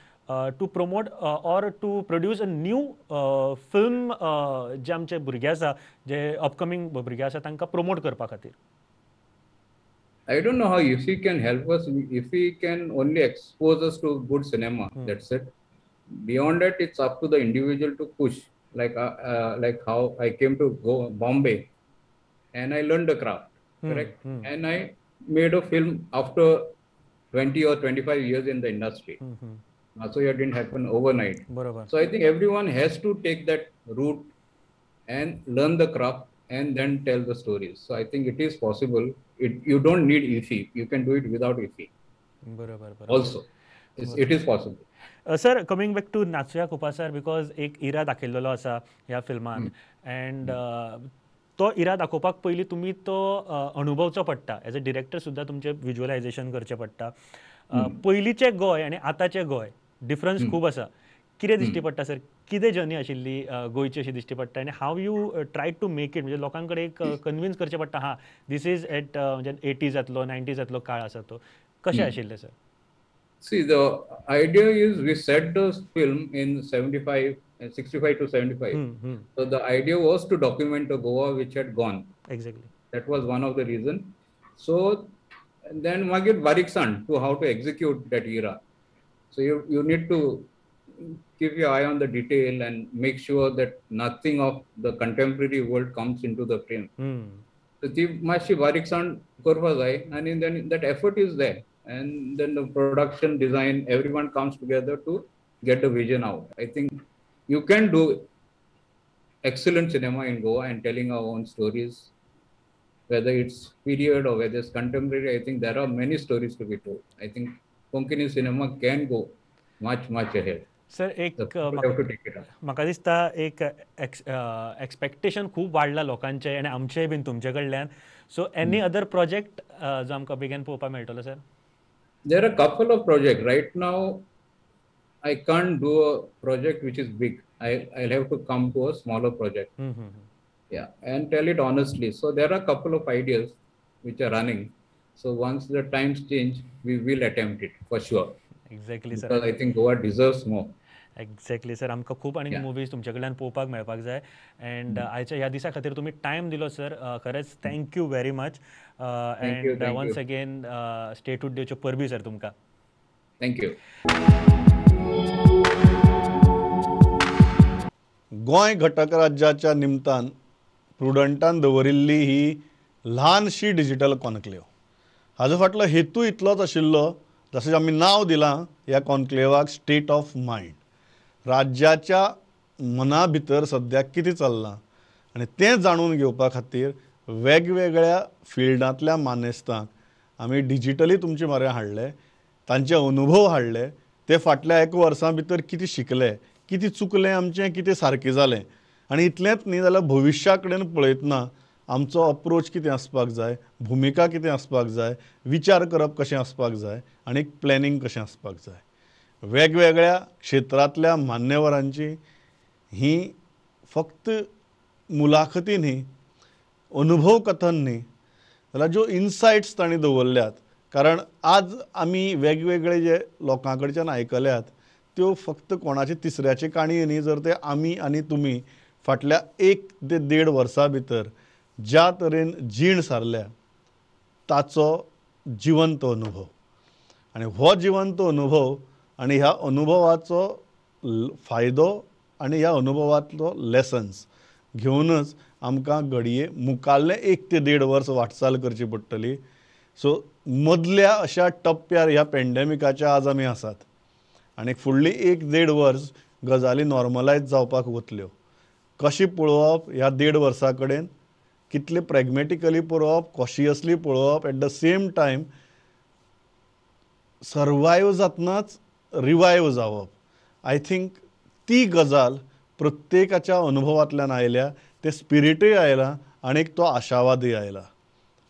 to promote or to produce a new film जे आमचे भुरगे आसा, जे अपकमींग भुरगे आसा तांकां प्रमोट करपा खातीर? I don't know how IFFI can help us. IFFI can only expose us to good cinema. That's it. Beyond that, it's up to the individual to push. Like how I came to go Bombay and I learned the craft, correct? And I made a film after 20 or 25 years in the industry. So it didn't happen overnight. Barabar. So I think everyone has to take that route and learn the craft and then tell the stories. So I think it is possible. You don't need IFFI. You can do it without IFFI. Barabar, barabar. Also, it is possible. Sir, coming back to Nachuya Cupasar, because एक इरा दाखयल्लो आसा ह्या फिल्मान, and तो इरा दाखोवपाक पयलीं तुमी तो अणभवचो पडटा. As a director सुद्दां तुमचें विज्युअलायझेशन करचें पडटा. पयलींचें गोंय आनी आतांचें गोंय डिफरन्स खूब आसा. कितें दिश्टी पडटा सर, कितें जर्नी आशिल्ली गोंयची अशी दिश्टी पडटा आनी how you try to make it, म्हणजे लोकां कडेन एक कन्विन्स करचें पडटा हां this is at म्हणजे 80s 90s काळ आसा तो, कशें आशिल्लें sir? See, the idea is we set the film in 65 to 75. So the idea was to document a Goa which had gone. Exactly. That was one of the reason. So then मागीर बारीकसाण to how to execute that era. So you need to keep your eye on the detail and make sure that nothing of the contemporary world comes into the frame. So ती मातशी बारीकसाण करपा जाय आनी then that effort is there. And then the production design, everyone comes together to get the vision out. I think you can do excellent cinema in Goa and telling our own stories, whether it's period or whether it's contemporary. I think there are many stories to be told. I think Konkani cinema can go much, much ahead. Sir, एक म्हाका दिसता एक expectation खूब वाडला लोकांचें आनी आमचें बीन तुमचे कडल्यान. सो एनी अदर प्रोजेक्ट जो आमकां बेगीन पळोवपाक मेळटलो sir? There are a couple of projects. Right now, I can't do a project which is big. I'll have to come to a smaller project. Yeah, and tell it honestly. So there are a couple of ideas which are running. So once the times change, we will attempt it for sure. Exactly, sir. Because I think Goa deserves more. Exactly sir, आमकां खूब आनी movies तुमचे कडल्यान पळोवपाक मेळपाक जाय. And आयच्या ह्या दिसा खातीर तुमी टायम दिलो सर, खरेंच thank you very much. And once again statehood डेच्यो परबी सर तुमकां. Thank you. Goa घटक राज्याच्या निमतान प्रुडंटान दवरिल्ली ही ल्हानशी डिजिटल कॉन्क्लेव. हाजो फाटलो हेतू इतलोच आशिल्लो, जशें आमी नांव दिलां ह्या कॉन्क्लेवाक स्टेट ऑफ मायंड, राज्याच्या मना भितर सद्याक कितें चल्लां आनी तें जाणून घेवपा खातीर वेगवेगळ्या फिल्डांतल्या मानेस्तांक आमी डिजिटली तुमचे म्हऱ्यान हाडले, तांचे अनुभव हाडले, ते फाटल्या एक वर्सां भितर कितें शिकले, कितें चुकलें आमचें, कितें सारकें जालें आनी इतलेंच न्ही जाल्यार भविश्या कडेन पळयतना आमचो अप्रोच कितें आसपाक जाय, भुमिका कितें आसपाक जाय, विचार करप कशें आसपाक जाय आनी प्लॅनिंग कशें आसपाक जाय. वेगवेगळ्या क्षेत्रांतल्या मान्यवरांची ही फक्त मुलाखती न्ही, अनुभव कथन न्ही, जाल्यार ज्यो इनसायट्स तांणी दवरल्यात, कारण आज आमी वेगवेगळे जे लोकां कडच्यान आयकल्यात त्यो फक्त कोणाची तिसऱ्याची काणी न्ही, जर ते आमी आनी तुमी फाटल्या 1 ते 1.5 वर्सां भितर ज्या तरेन जीण सारल्या ताचो जिवंत अनुभव. आनी हो जिवंत अनुभव आनी ह्या अनुभवाचो फायदो आनी ह्या अनुभवांतलो लेसन्स घेवनच आमकां घडये मुखाल्लें 1 ते 1.5 वर्स वाटचाल करची पडटली. सो मदल्या अशा टप्प्यार ह्या पेंडेमिकाच्या आज आमी आसात आनी फुडली 1 ते 1.5 वर्स गजाली नॉर्मलायज जावपाक वतल्यो. कशी पळोवप ह्या 1.5 वर्सां कडेन, कितले प्रॅग्मॅटिकली पळोवप, कॉशियसली पळोवप, at the same time survive जातनाच रिवायव जावप. I think ती गजाल प्रत्येकाच्या अनुभवांतल्यान आयल्या, ते स्पिरिटूय आयला आनी तो आशावादूय आयला.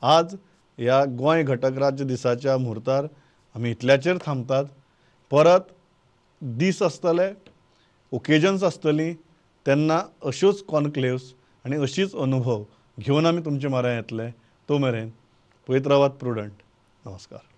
आज ह्या गोंय घटक राज्य दिसाच्या म्हुर्तार आमी इतल्याचेर थांबतात. परत दीस आसतले, ओकेजन्स आसतलीं, तेन्ना अश्योच कॉन्क्लेव्स आनी अशीच अनुभव घेवन आमी तुमचे म्हऱ्यांत येतले. तो मेरेन पळयत रावात प्रुडंट. नमस्कार.